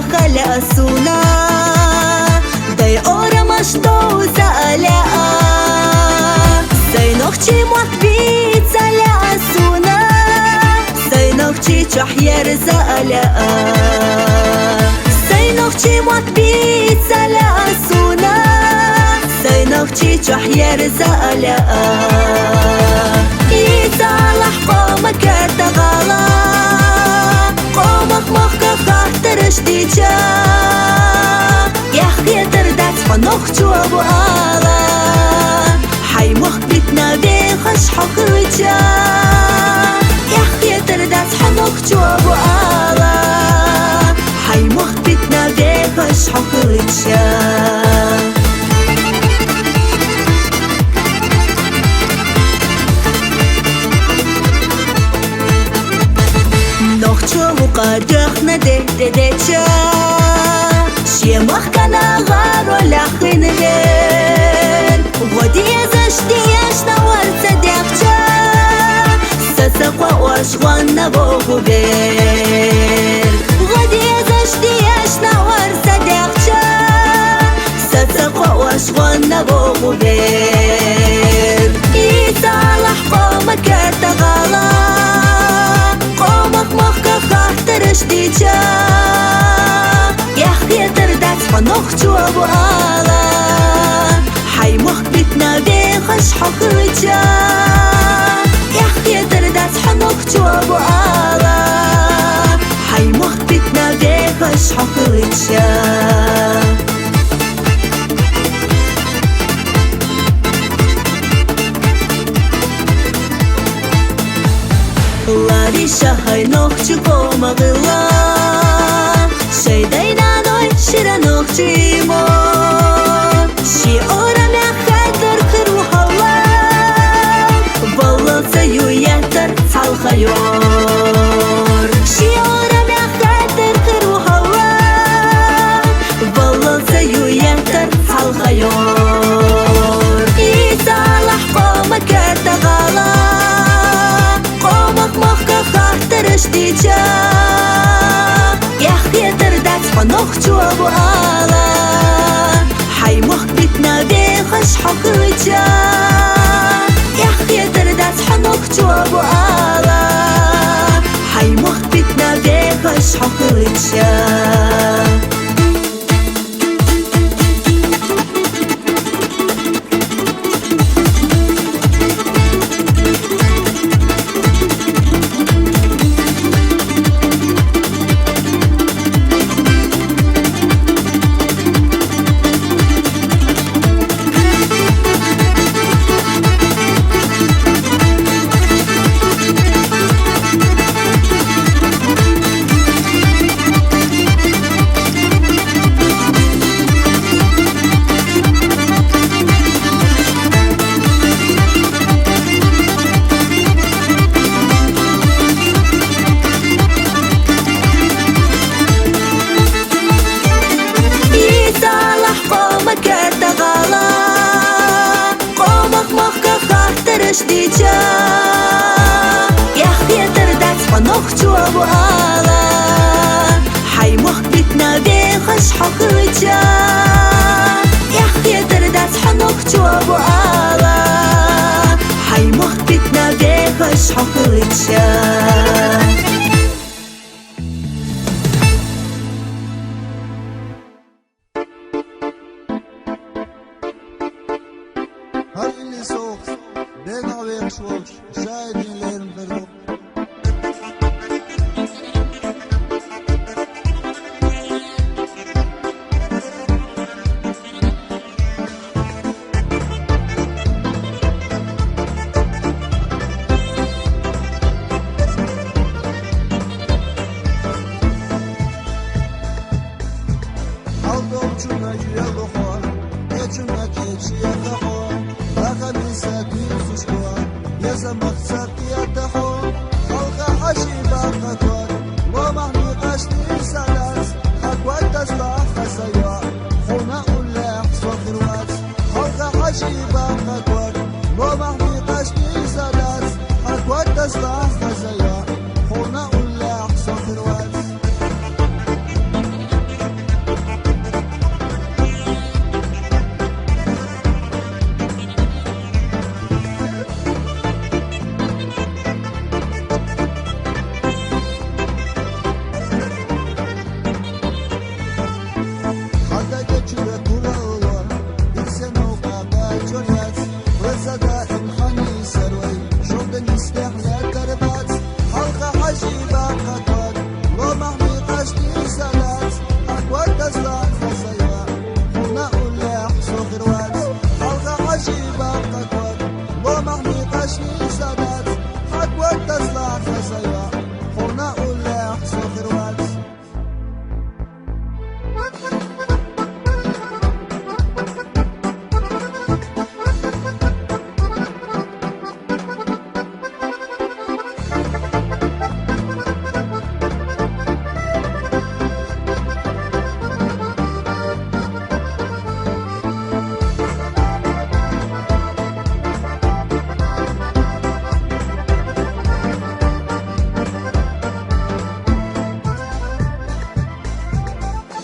Хала суна, дай орамаш доуза аля а. Сай нохчи мот бица аля суна, сай нохчи чохьерза аля а. Сай нохчи мот бица аля суна, сай нохчи чохьерза аля а. Ицалахь къома кертагъала, къомах махка хаттараш дича. Яхъ ятар дац хьо нохчо бу ала, хьай махк битна бехаш хьо хилча. Яхъ ятар дац хьо нохчо бу ала, хьай махк битна бехаш хьо хилча. Нохчо вукъа дехна де дедеча, шемахкана гъаро ляхин вер. Гъодезаш диешна варца дехча, сацакъва ош гъванна вогу вер. Гъодезаш диешна варца дехча, сацакъва ош гъванна вогу вер. Ицалахь къома кертагъала, къомах махка хаттараш дича. Яхъ ятар дац хьо нохчо бу ала, хьай махк битна бехаш хьо хилча. Яхъ ятар дац хьо нохчо бу ала, хьай махк битна бехаш хьо хилча. Лари шагьай нохчи къома гъила, шайдай наной шира нохчи мо. Ши орамя хатар хиру гьала, баллалца юятар цалхайор. Ши орамя хатар хиру гьала, баллалца юятар цалхайор. Ицалахь къома кертагъала, къомах махка хаттараш дича. Яхъ ятар дац хьо нохчо бу ала, хьай махк битна бехаш хьо хилча. Яхъ ятар дац хьо нохчо бу ала, хьай махк битна бехаш хьо хилча. Ицалахь къома кертагъала, къомах махка хаттараш дича. Яхъ ятар дац хьо нохчо бу ала, хьай махк битна бехаш хьо хилча. Яхъ ятар дац хьо нохчо бу ала, хьай махк битна бехаш хьо хилча. Гьар илли сохъ бегавехш вовш шаидин лерм беру. Гьалдов чуна жуялухъо, э чуна кечиятахъо, бахамиса дирсушко, я замахса пиятахъо, халкьа гьажи бахъатор, ломахни къашни салас, хакватас бахъасайо, хуна уллехъ сохирвац. Халкьа гьажи бахъатор, ломахни къашни салас, хакватас бахъасайо, хуна уллехъ сохирвац. хазая, хьуна уллехь сохир вац.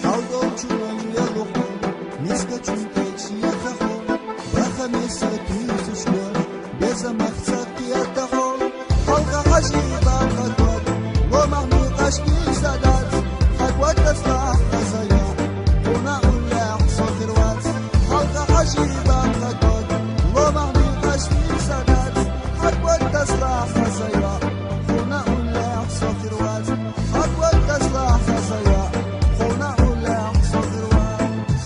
Халкъ чуьн ялуху, миска чуьн течи яхаху, баха меса тюсушку, беза махца киятаху. Халкъа хажи баха кот, ломахни къашки садат, хакват таслах хазая, хьуна уллехь сохир вац. Халкъа хажи баха кот, ломахни къашки садат, хакват таслах хазая, хьуна уллехь сохир вац. Хакват таслах хазая, хьуна уллехь сохир вац.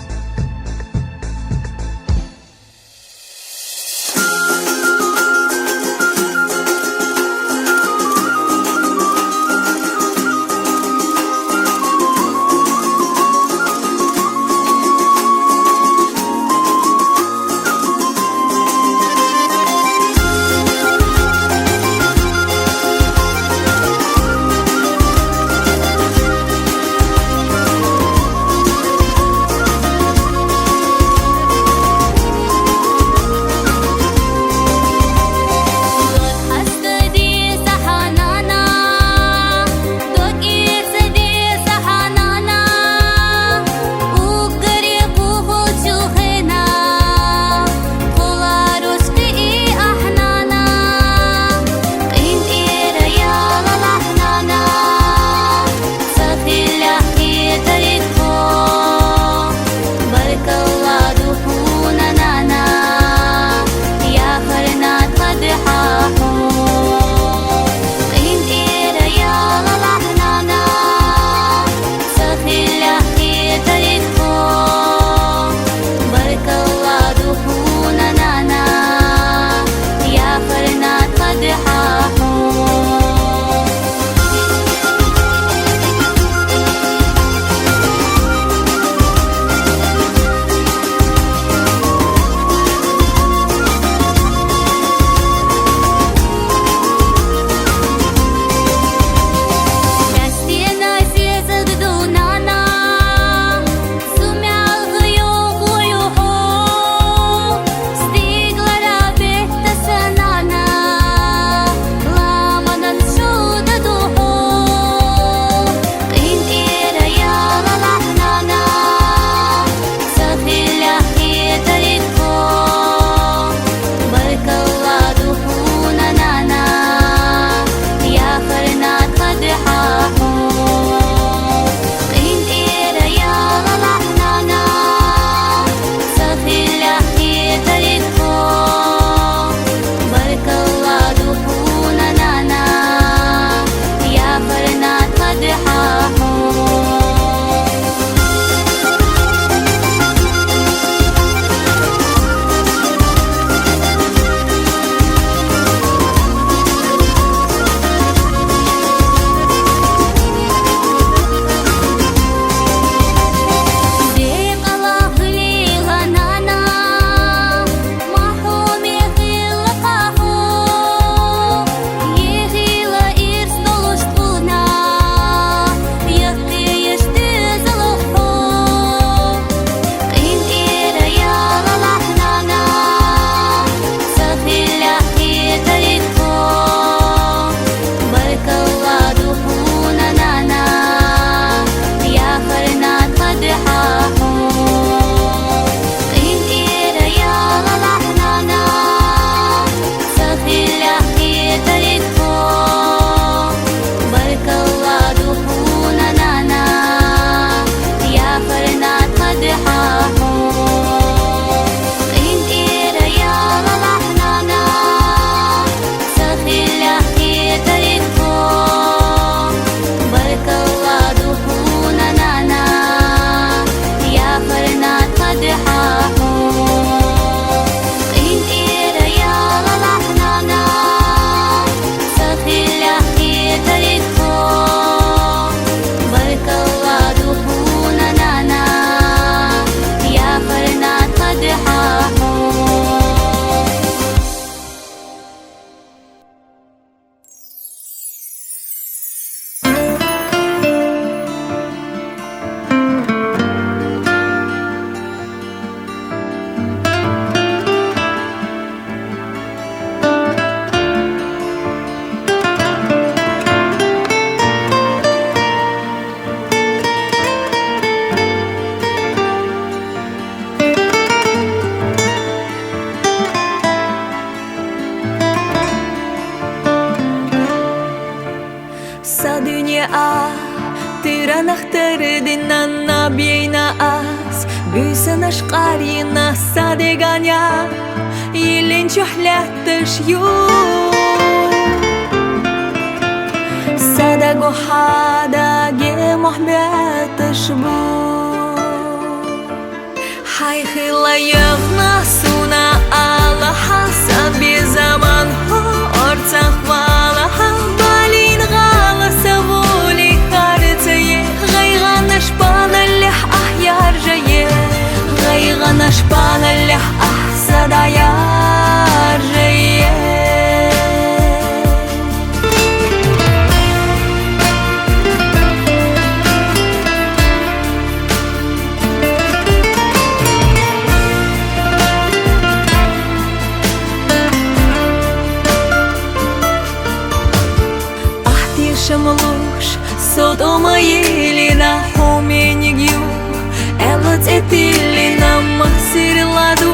Са дуне а, тыранах тырдынна наб яйна ас, бусанаш къарйина са деганя, йилин чухлятыш ю. Сада гохада ге мухбятыш бу. Хайхила йогна суна алаха, са бизаман хо орцах валаха, балин гъала са вули харцае, гъайгъанаш паналлях ах яржае, гъайгъанаш паналлях ах са даяр жае. Ахти шамлуш содома елина хомени гю, эла цетилина масирладу.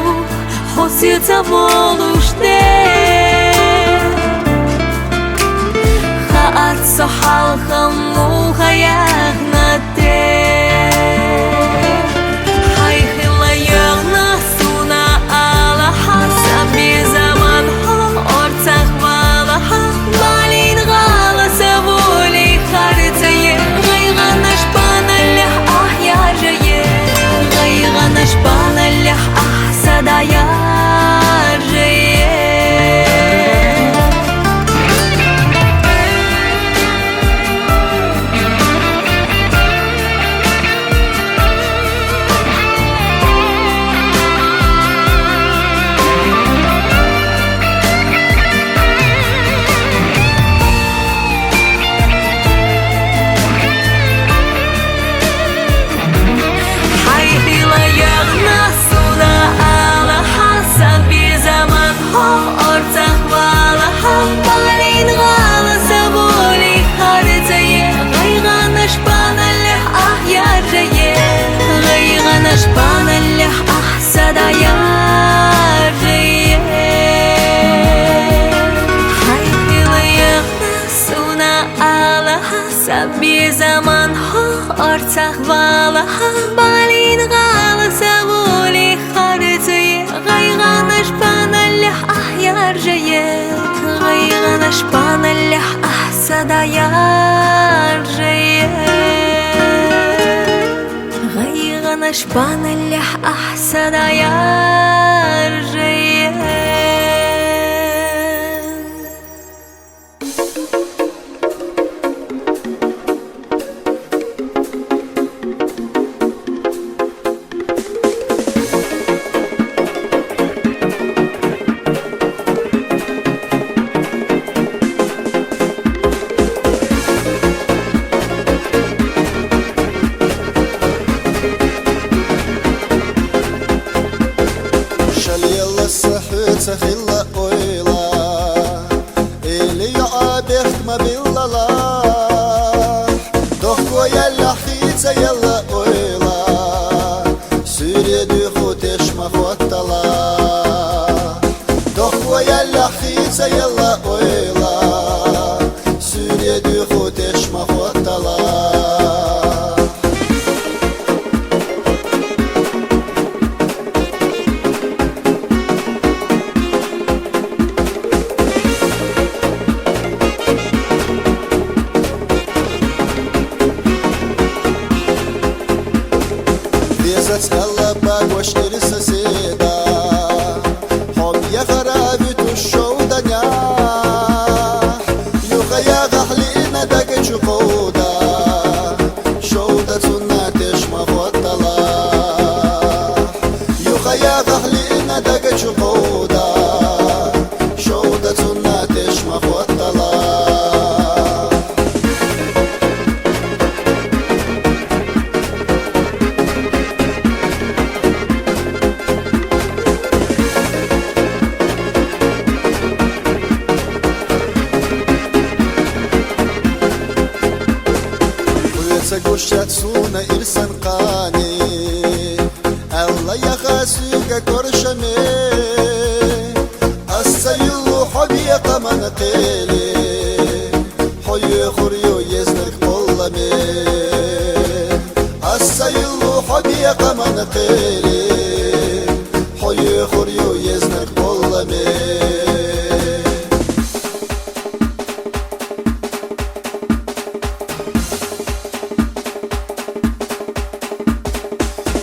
Хосица волуште, хаат сахал хаму хаягнате. Хайхила йогна суна алаха, са бизаман хо орцах валаха, балин гъала са вули харцае, гъайгъанаш паналлях ах яржае, гъайгъанаш паналлях ах са даяр жае. Хайхила йогна суна алаха, са бизаман хо орцах валаха, балин гъала са вули харцае, гъайгъанаш паналлях ах яржае, гъайгъанаш паналлях ах са даяр жае. Хайхила йогна суна алаха, са бизаман хо орцах валаха, балин гъала са вули харцае, гъайгъанаш паналлях ах яржае, гъайгъанаш паналлях ах са даяр жае, гъайгъанаш паналлях ах са даяр жае. Шалела сахьуца хила ойла, или юъа бехтма биллалахь, дохкояллахь хицаялла ойла, суьре дуьху тешма хоттала. Дохкояллахь хицаялла ойла, суьре дуьху тешма хоттала. Везац Алла багош ирса седа, хьо бегӀара витӀу шовданахь, юха ягӀахь лиъна даг чу кӀовда, шовда цунна тешма хоттала. Юха ягӀахь лиъна даг чу кӀовда, шовда цунна тешма хоттала. Хьоьца гуш яц суна ирсан къане, Алла яха суьга коршаме. Ас ца йиллу хьо бекъаман кхеле, хьо йоьхур ю я Къаман къеле, хьо юхур ю езнак болламе.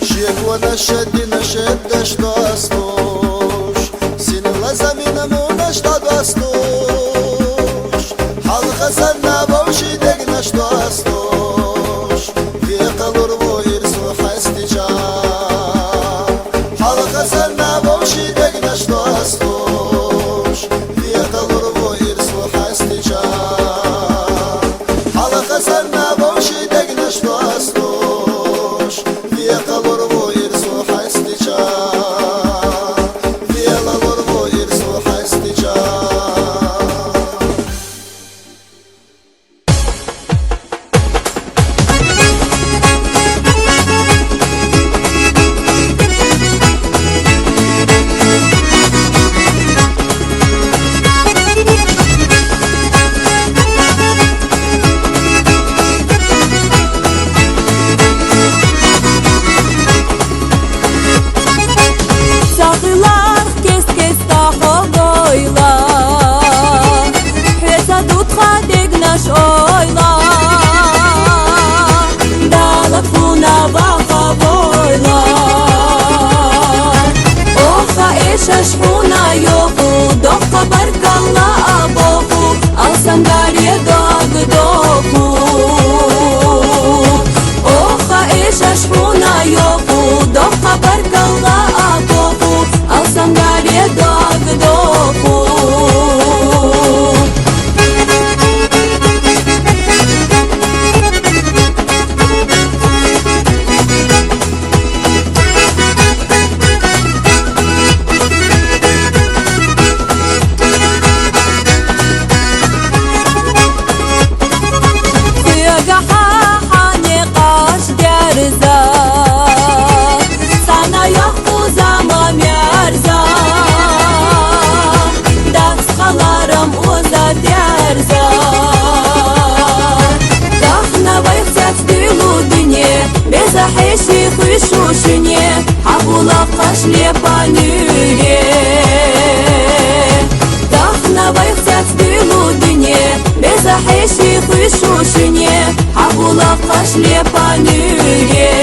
Шеквана шаддина шеддаш достуш, синла замина мунаш да достуш. Хьалха санна вовши дегнаш достуш, векъалур ву ирсу хьестича. Хьалха санна вовши дегнаш достуш, векъалур ву ирсу хьестича. Хьалха санна вовши дегнаш достуш, векъалур ву ирсу хьестича. Велалур ву ирсу хьестича. Сахилар кес-кес тахо гойла, хӀеца дутха дегнаш ойла, далат хьуна ваха войла. Оха эшаш хьуна йоху, дохка баркалла абоху, алсангаре дог доху. Оха эшаш хьуна йоху, дохка баркалла абоху, алсангаре дог доху. Хуьга хьа-хьане къаш дерза, цӀана йоху зама мерза, дас халарам оза дерза. Дахна вайх цац дуьлу дуьне, беза хьеши хуьшу шуьне, хьабула къаш лепа нуьре. Дахна вайх цац дуьлу дуьне, беза хьеши хуьшу шуьне, хьабула къаш лепа нуьре.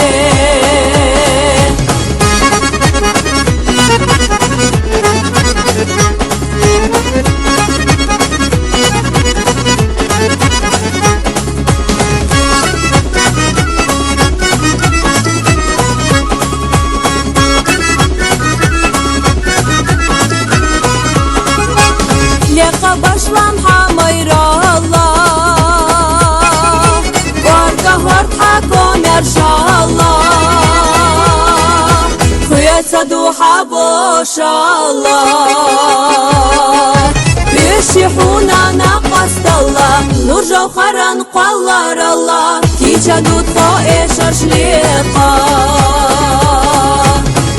Лекъа башлам хӀамайралла, варга гьорта комершалла, хуьца дуьхьа бошалла. Уьш хьуна накъосталла, нур жавхаран кхолларалла, кича дутхо эшаш лекъа.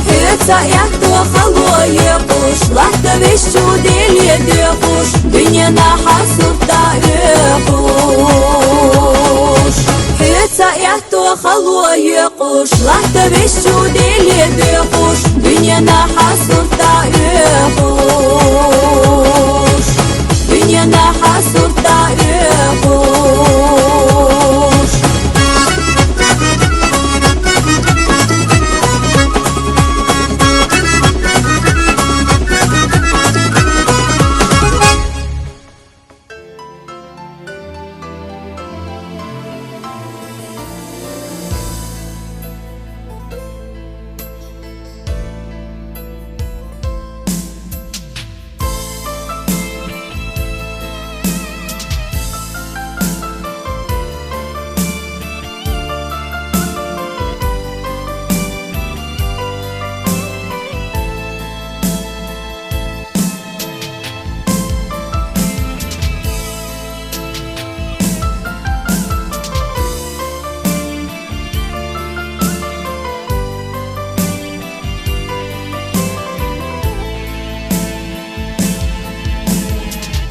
ХӀуьца аьтту хало екъуш, латта вещу деле дехуш, дуьненахьа сурта оьхуш. ХӀуьца аьтту хало екъуш, латта вещу деле дехуш, дуьненахьа сурта оьхуш. Дуьненахьа сурта оьхуш.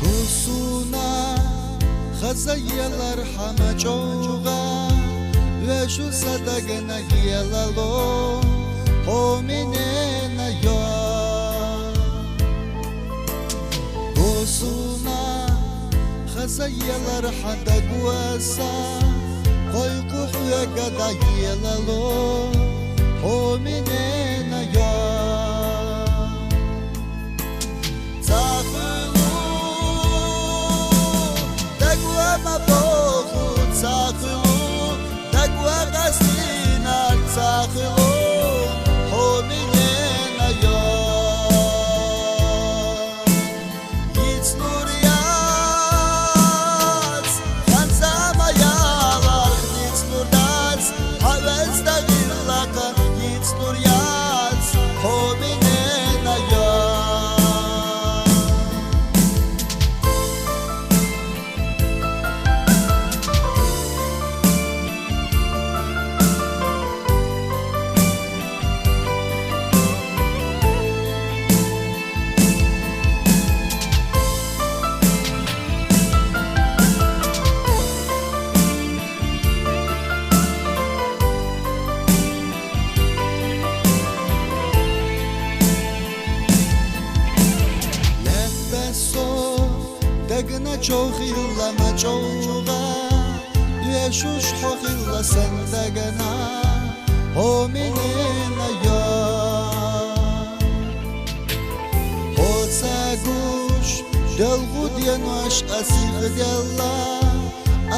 Гусуна хаза елар хӀама чӀогӀа, Вешуса дагана гелало, хоминена я. Госуна хаза елар хадагваса, хойкух вегада гелало, хоминена я. Цахилу, дагвама боху, цахилу, дагва къастина, цахилу, хоминена я. Ицнур яц, ханзама ялар, ицнур дац, хавез дагилака, ицнур яц, хоминена я. Леббесо, дагна чохилла мачоуга, вешуш хохилла сен дагана, хоминена я. Хоца гуш, делгуд янваш асих делла,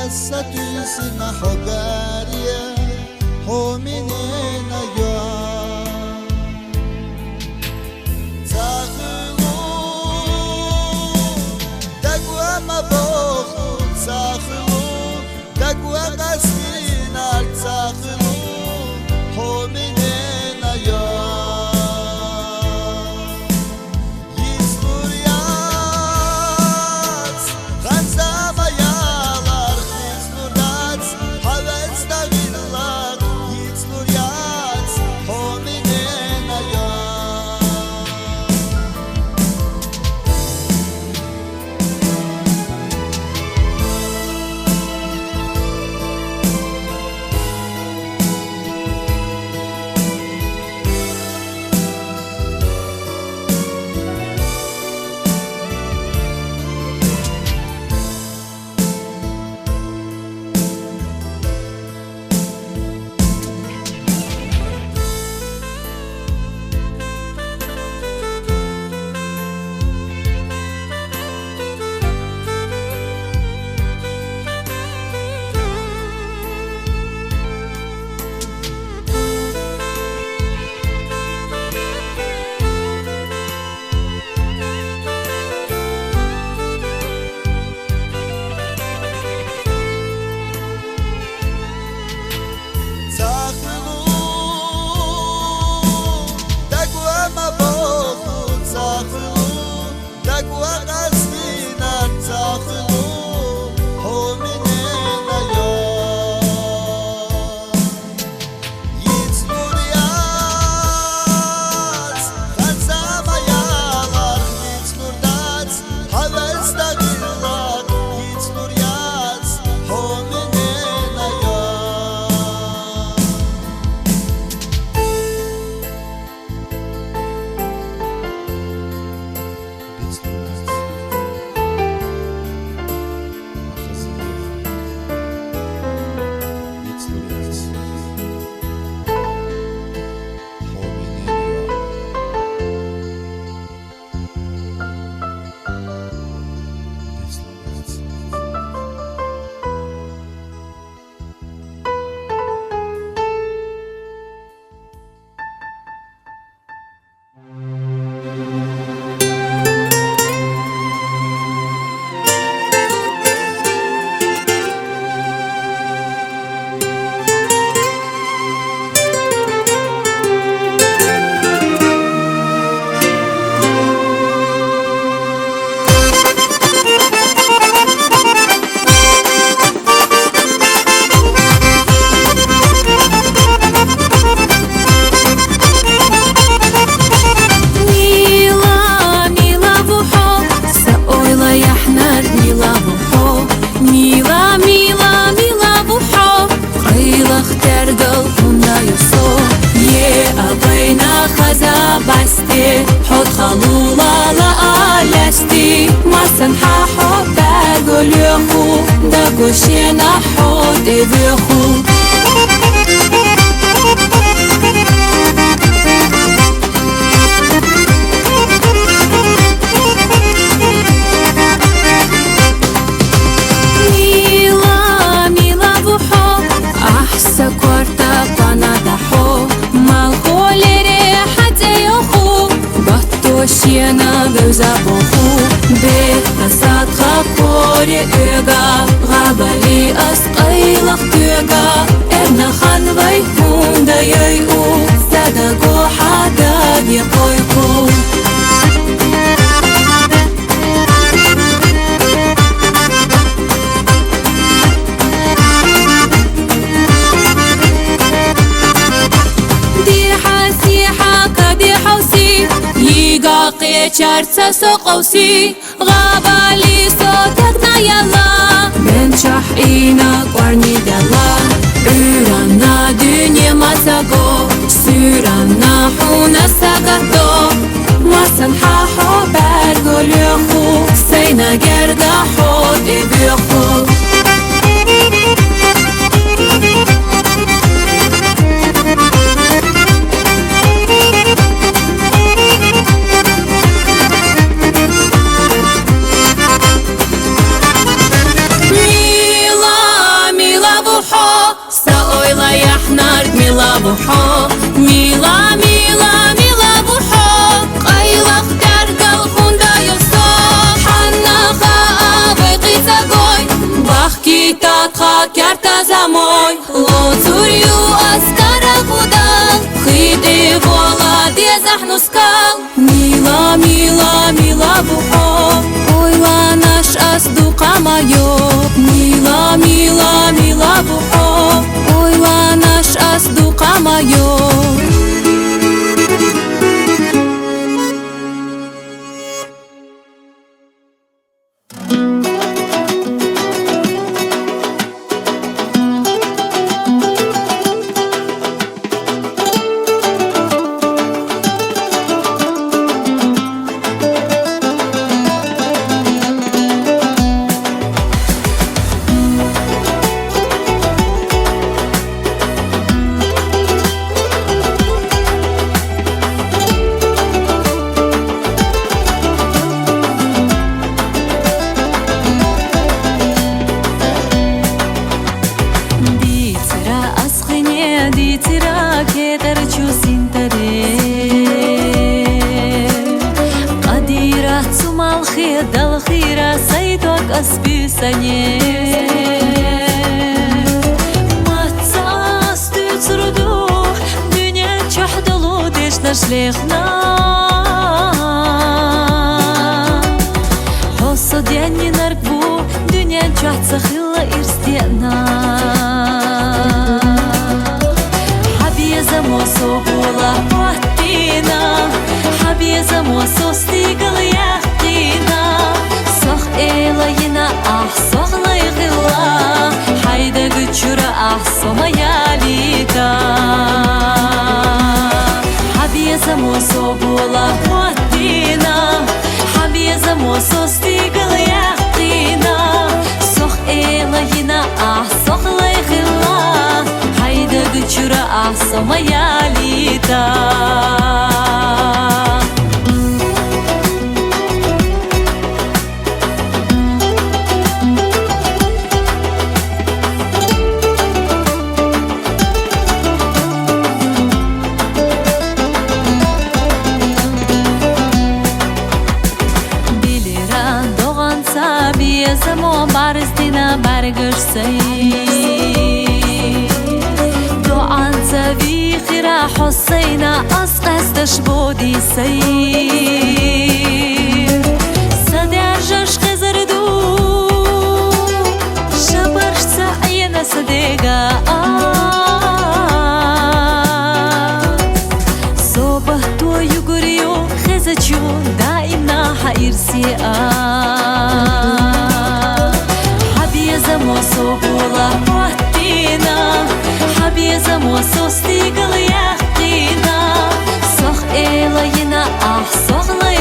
асса туйсина хогария, хоминена я. Цахилу, дагвама боху, цахилу, дагва къастина, цахилу, хоминена я. Ицнур яц, ханзама ялар, ицнур дац, хавез дагилак, ицнур яц, хоминена я. Цахилу, дагвама боху, цахилу, дагва къастина, цахилу, хоминена я. Ицнур яц, ханзама ялар, ицнур дац, хавез дагилак, ицнур яц, хоминена я. Мила, мила вухо, са ойла яхнар мила вухо. Мила, мила, мила вухо, къайлах Лулала аласти, масан хьахьо бӀарго лоьху, дагу шена хьо тӀевоьху. Мила, мила ву хьо, ахьса корта кӀванада хьо, малхолере хьатӀейоху, батто шена бевза боху. Бетта садха коре оьга, гъабали ас къайлах тёга, эрна хан вай хунда йой у, садаго хьадаги къойку. Дир хьаси хьакаби хьавси, йига къечар ца сокъовси, гъабали со тагна яла, мен чахь ина кӀварни дала. ГӀуьранна дуьне мацаго, суьранна хьуна сагадо. Масан хьахьо бӀарго лоьху, сайна герга хьо тӀевоьху. Мила, мила ву хьо, са ойла яхьнар мила ву хьо, мила, мила, мила ву хьо, къайлах тергал хунда йосо, хьанна ха авай къицагой, бахкита тха керта замой, лоцур ю аскара кудал, хитӀи вола дезахь нускал. Мила, мила, мила ву хьо, ойланаш ас дукъама йо. Мила, мила, мила ву хьо, ойланаш ас дукъама йо. Дицира ас хине, дицира кетӀер чу синтаре. Къадира цу малхе далхира сай тӀвак ас буьсане. Мацас дуьцурду, дуьнен чухь долу дешнаш лехна. Хьо со денни нарк бу, дуьнен чухь ца хилла ирс деана. Хьа безамо со гула хӀоттина, хьа безамо со стигал яхъина. Сох эла йина ахь сох лайгӀилла, хьайдаг чура ахь со ма ялита. Хьа безамо со гула хӀоттина, хьа безамо со стигал яхъина. Сох эла йина ахь сох лайгӀилла, хьайдаг чура ахь со ма ялита. Билира догъанца безамо барздина баргаш сай. ДогӀанца вихира хьо сайна ас къаьсташ боди сай. Са дяржаш хезар ду, шабаршца Ӏена са дега а. Со багьту югур ю хезачу даимна хьа ирсе а. Хьа безамо со гула хӀоттина, хьа безамо со стигал яхъина. Сох эла йина ахь сох лай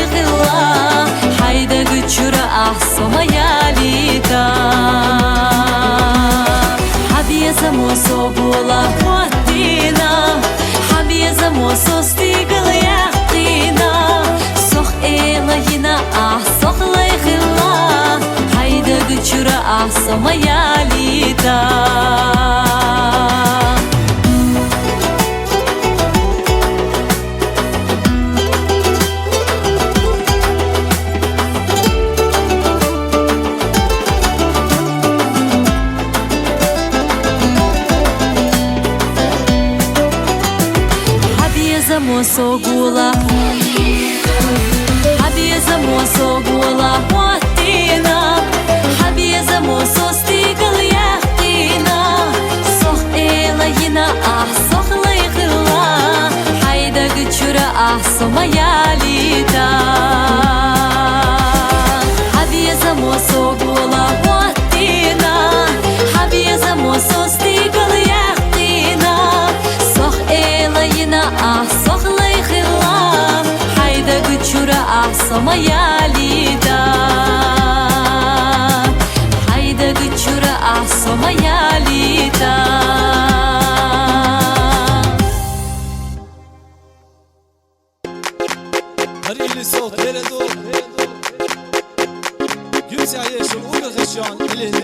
Хьай даг чура ахь со ма ялийта. Хьа безамо со гӀолла хӀоттийна, хьа безамо со стигала яьккхийна. Сох эла йина ахь, сох лай хилла, хьай даг чура ахь со ма ялийта. Хьа безамо со гӀолла, хьа безамо со гӀолла хӀоттийна, хьа безамо со стигала яьккхийна. Сох эла йина ахь, сох лай хилла, хьай даг чура ахь со ма ялийта. Хьа безамо со гӀолла хӀоттийна, хьа безамо со стигала яьккхийна. Сох эла йина ахь, сох лай хилла, хьай даг чура ахь со ма ялийта. Хьай даг чура ахь со ма ялийта. Гьар илли сох тередо. Гуьмсехь ешал угахешан илли.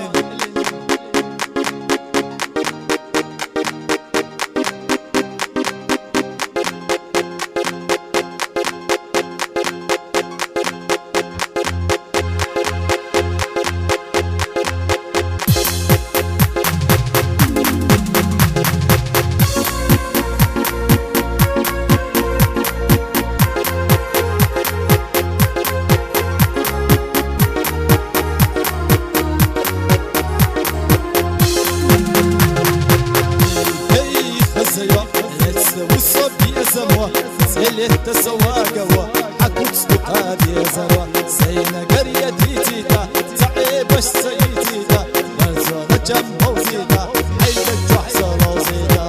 Эй, хазайо, лецна вусо безамо, цӀелетта со вагаво, хьа куц дукха безаро, сайна гар я дитита, цӀа Ӏебаш ца йитита, варзо гӀачам бовзита, хьай даг чохь со ловзита.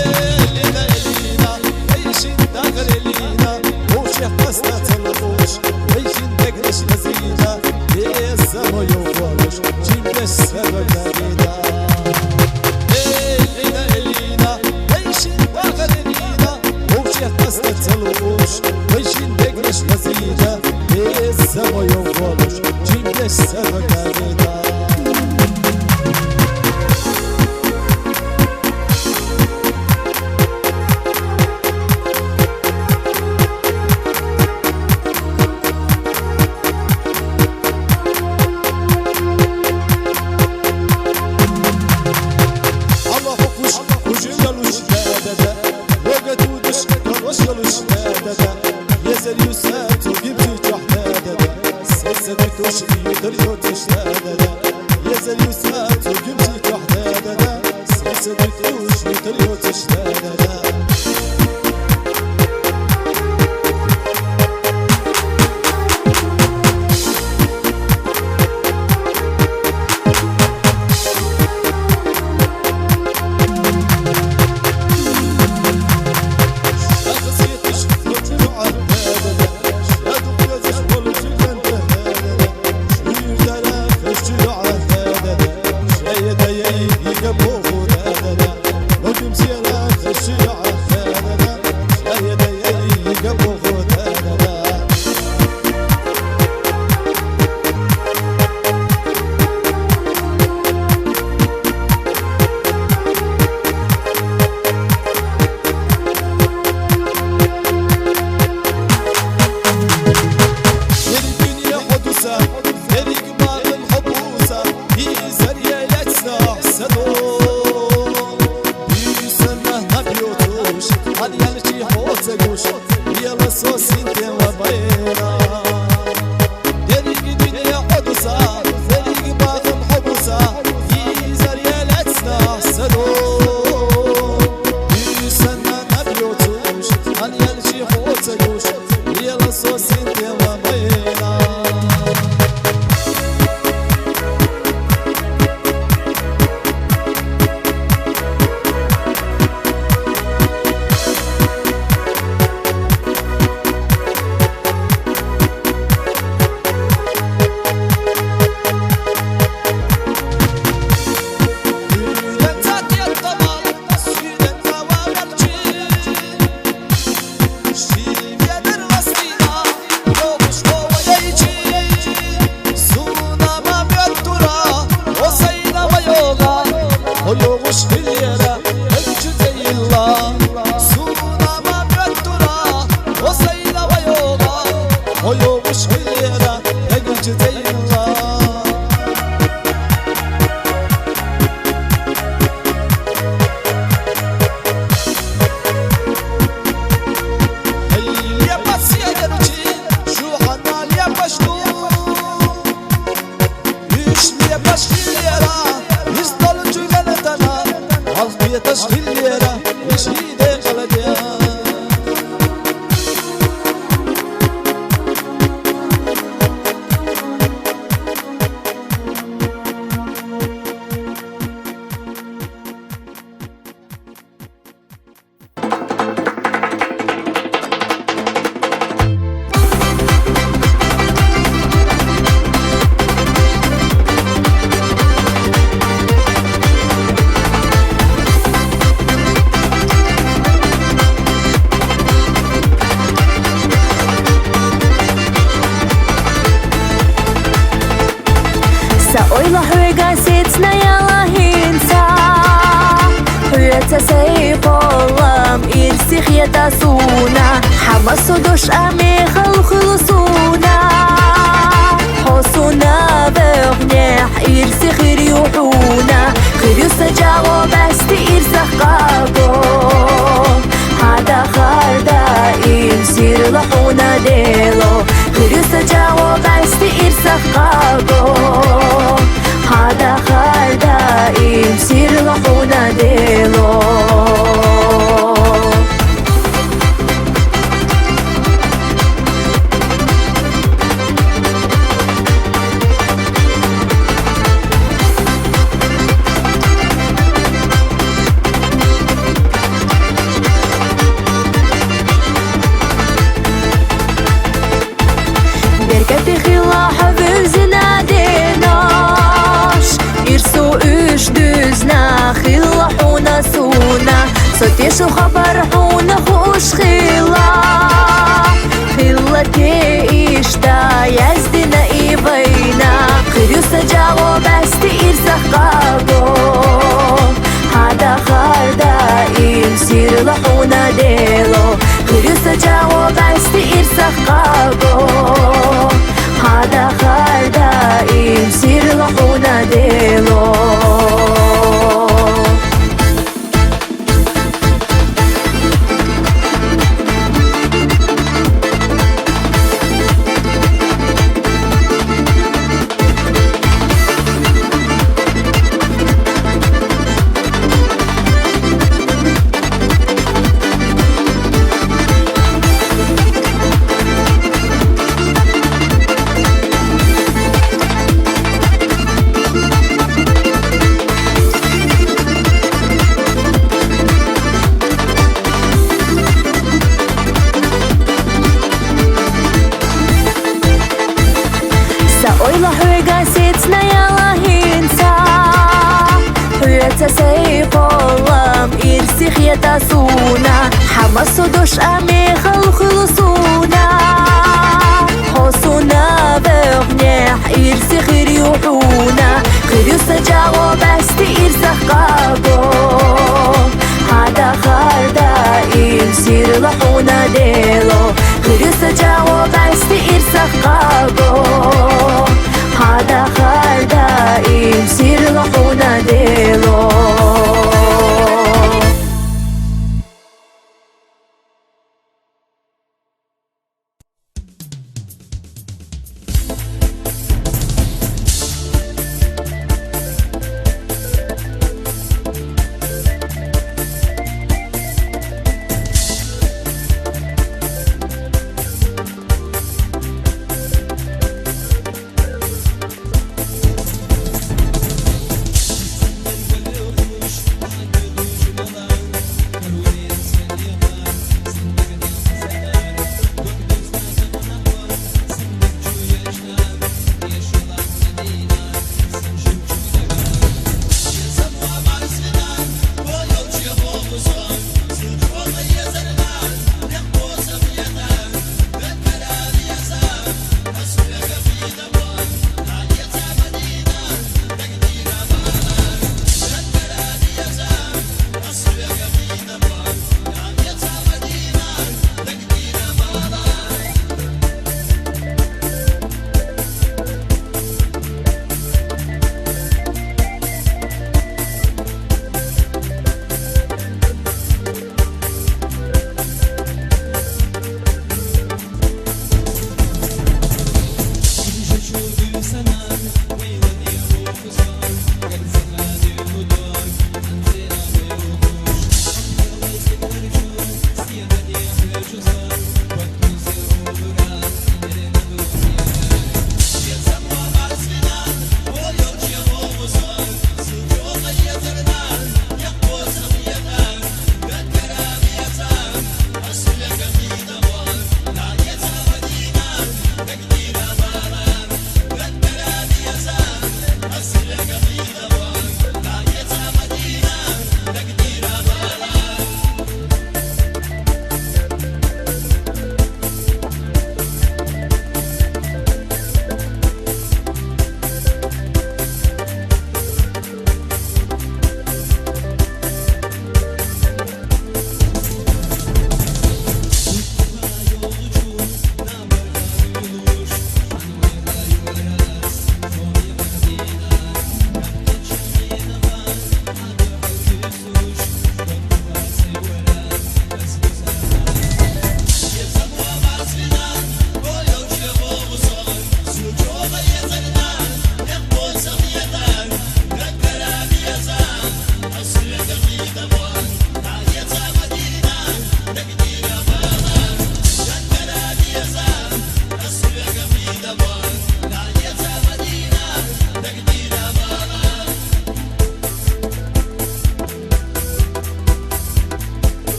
Элина, Элина, вай шин дахар Элина, вовшех къаста ца луш, вай шин дегнаш лазита, безамо йовхош, жиндеш саро габита. Элина, Элина, вай шин дахар Элина, вовшех къаста ца луш, вай шин дегнаш лазита, безамо йовхош, жиндеш саро габита. Аллаху куш, куш ялуш да-да-да. Вога тудуш, калош ялуш да-да-да. Езер юса, цугиб чохь да-да-да. Сеса дикуш, йитар йотуш да-да-да. Езер юса, цугиб чохь да-да-да. Сеса дикуш, йитар йотуш да-да-да. Ойогъуш хиллера, эгучу зейла, суна ма беттура, о сайла вайога. Ойогъуш хиллера, эгучу зейла. Эй, лепа сиедеручи, шу ханна лепа шту. Ишли башхилера, истолу чуйгъанатана, алхъбия ташхилера, ишиде къаладия. Са ойла хӀуйга сецна яла гьинца, хӀуйца сай къолам ирсих ятасуна, хӀама судуш ами халхулсуна. Хосуна вегьнехь ирсих ирюхуна, хирюса жагъо басти ирсах къаго. Гьада хар даим сирла хьуна дело, хирюса жагъо басти ирсах къаго. Гьада хар даим сирла хьуна дело. Беркати хила хӀу вирзина динаш, ирсу уьш дуьзна хила хьуна суна, сатешу хабар хьуна хуш хила. Хилати ишта яздина и вайна, хирюса жагъо басти ирсах къаго. Гьада хар даим сирла хьуна дело, хирюса жагъо басти ирсах къаго. Гьада хар даим сирла хьуна дело. Са ойла хӀуйга сецна яла гьинца, хӀуйца сай къолам ирсих ятасуна, хӀама судуш ами халхулсуна. Хосуна вегьнехь ирсих ирюхуна, хирюса жагъо басти ирсах къаго. Гьада хар даим сирла хьуна дело, хирюса жагъо басти ирсах къаго. Гьада хар даим сирла хьуна дело.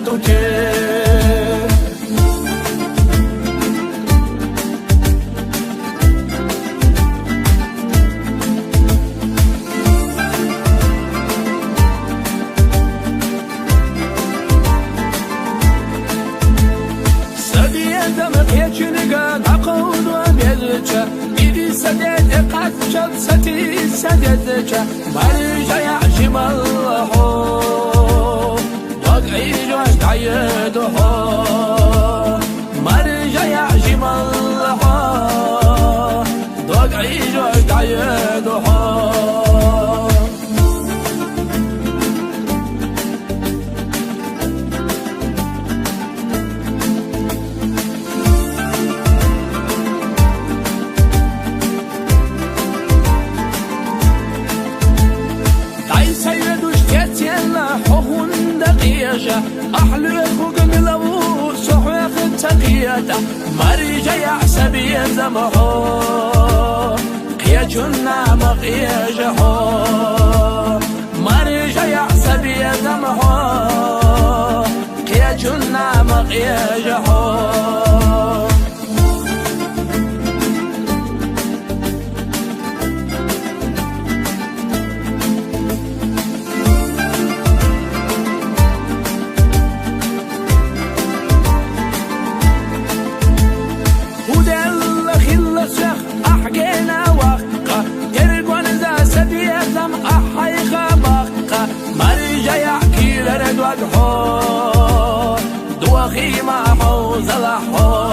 тӀутӀе. Са безам кхечунга дӀакховдо безача, иди са деза кхаччалца тиса дезача, маржа яӀ жималла хьо, дог Ӏийжош дӀайода хьо, маржа яӀ жималла хьо, дог Ӏийжош дӀайода хьо. Дай сайра душ теценна хьо хӀунда къежа, ахь лоьхуг мила ву со хьоьха ца кхета, маржа яӀ са безам хьо, кхечунна ма къежа хьо, маржа яӀ са безам хьо, кхечунна ма къежа хьо. ХӀу делла хилла сох ахь гена ваккха, тергонза са безам ахь хьайха баккха, маржа яӀ кхийрара дог хьо, дохий ма хьовзалахь хьо.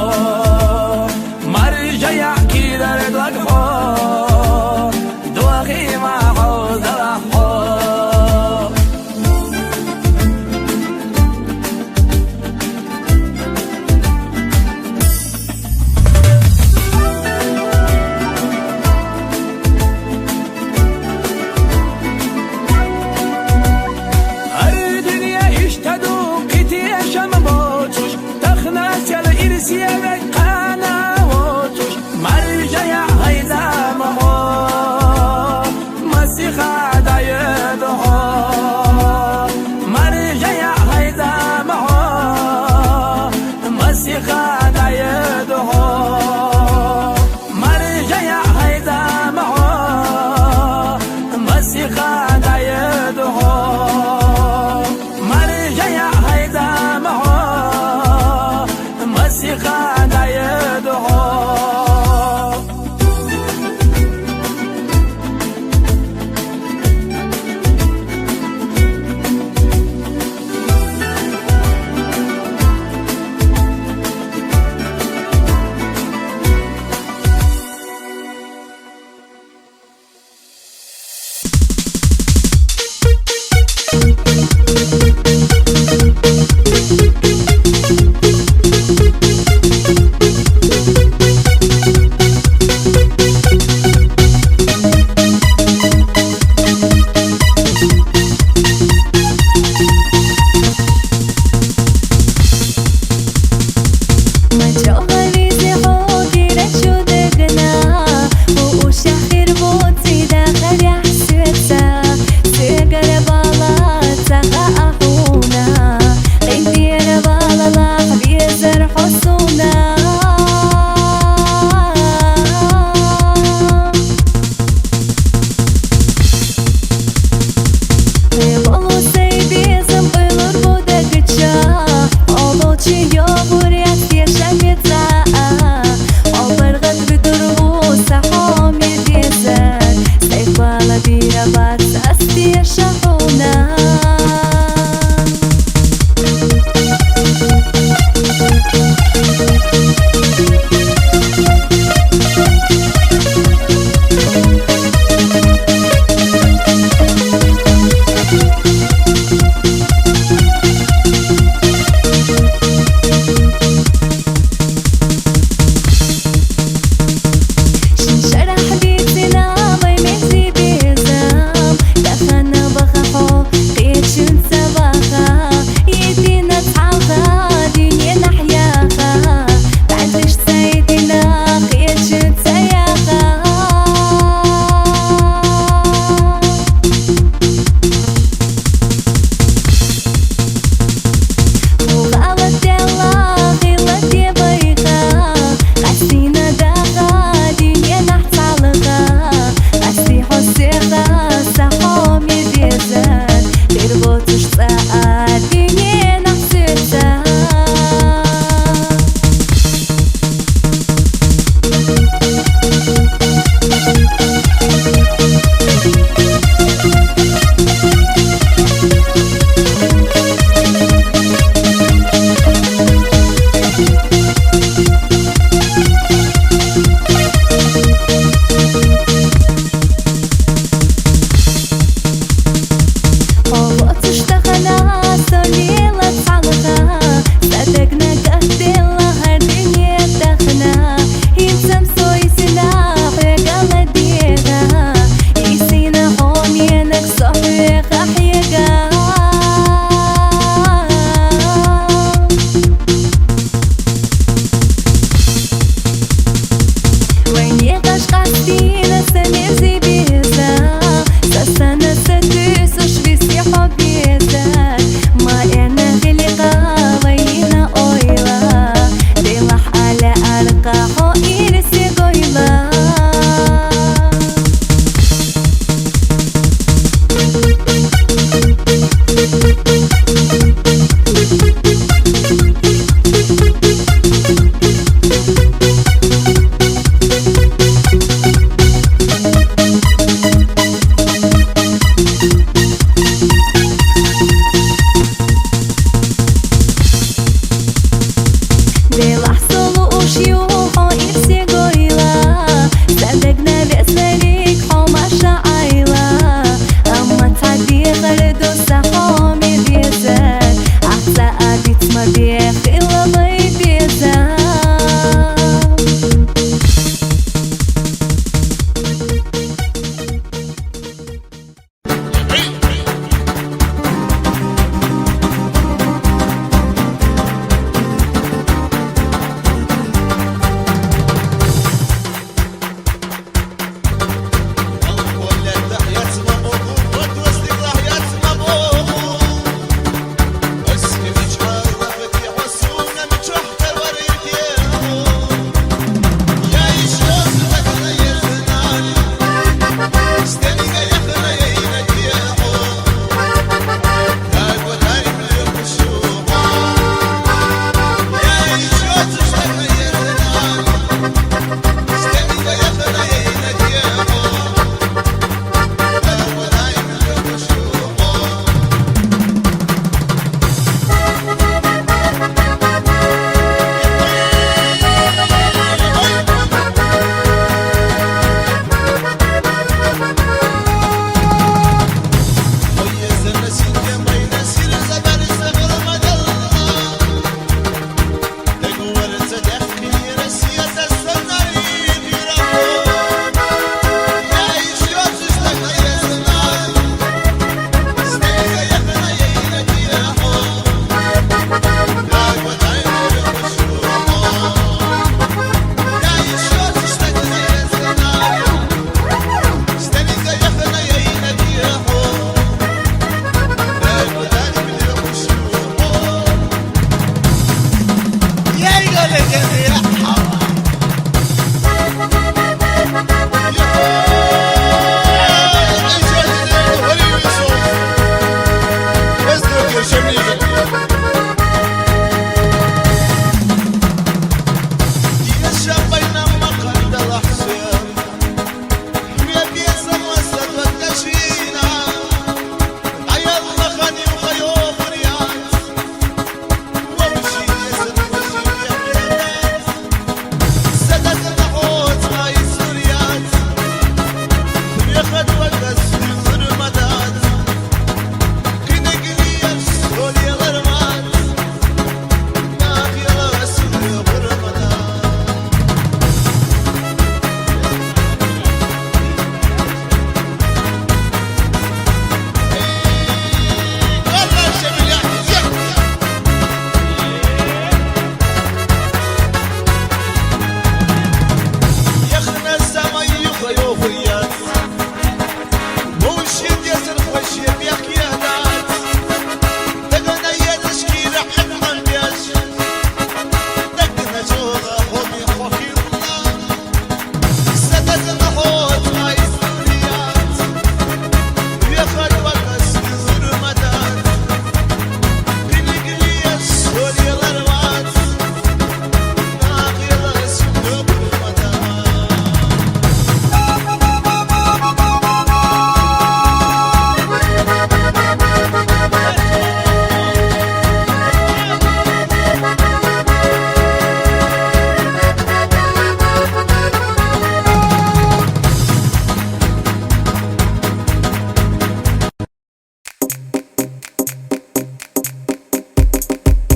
Нэ веснэрик хьо машаайла, амма цадихэр дуса хьоми везэр, ахца абицма бехи лабай беза.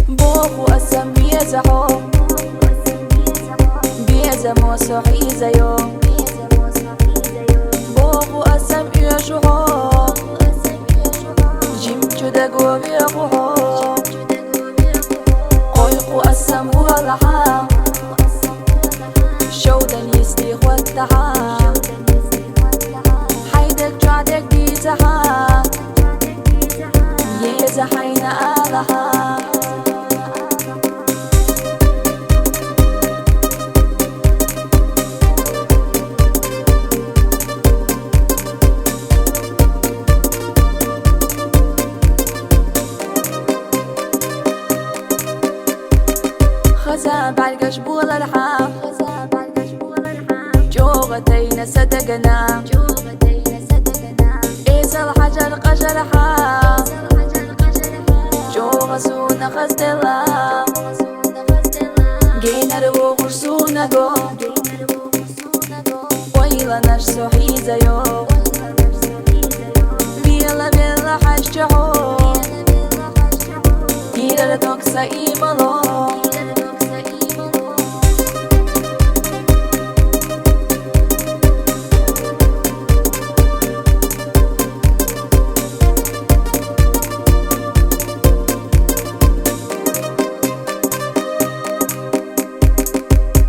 Боху асам безахо, беза мосо хизайо. Боху асам южухо, жим чуда гове хо. Койку асам валаха, шоудан исти хваттаха. Хайдак чадак дизаха, еза хайна алаха. Хаза бальгаш буаларха, чога тайна садагана. Эзал хажар къажарха, чога суна хаздела. Генар вогур суна го, ой Ланаш со хьийзайо, вела-вела хьаьшчахьо, кийрара дог са иймало.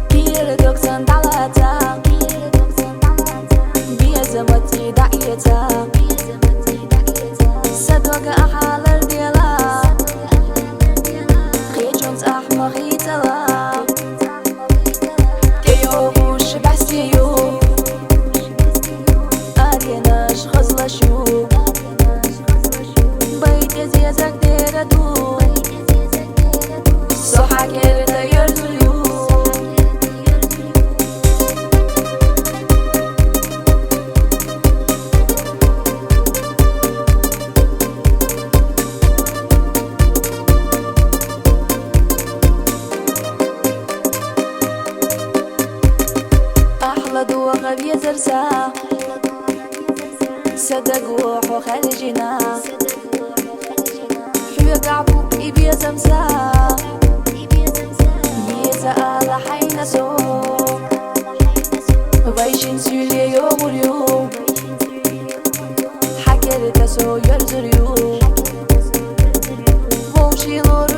Кийрара дог сан дӀалаца, безам цӀий дӀаэца. Са дог ахьа лардела, кхечунца ахь ма хийцала. ТӀейогӀуш бӀаьсте ю, аренаш хазлаш ю. Бай тӀе зезаг дера ду, со хьа керда ерзаю. Ахьла догӀа везар са, са даго хьо хаьржина. Хьоьгахь бу и безам са, еза ала хьайна со. Вай шин суьле йогӀур ю, хьа керда со ерзар ю. Вовши лор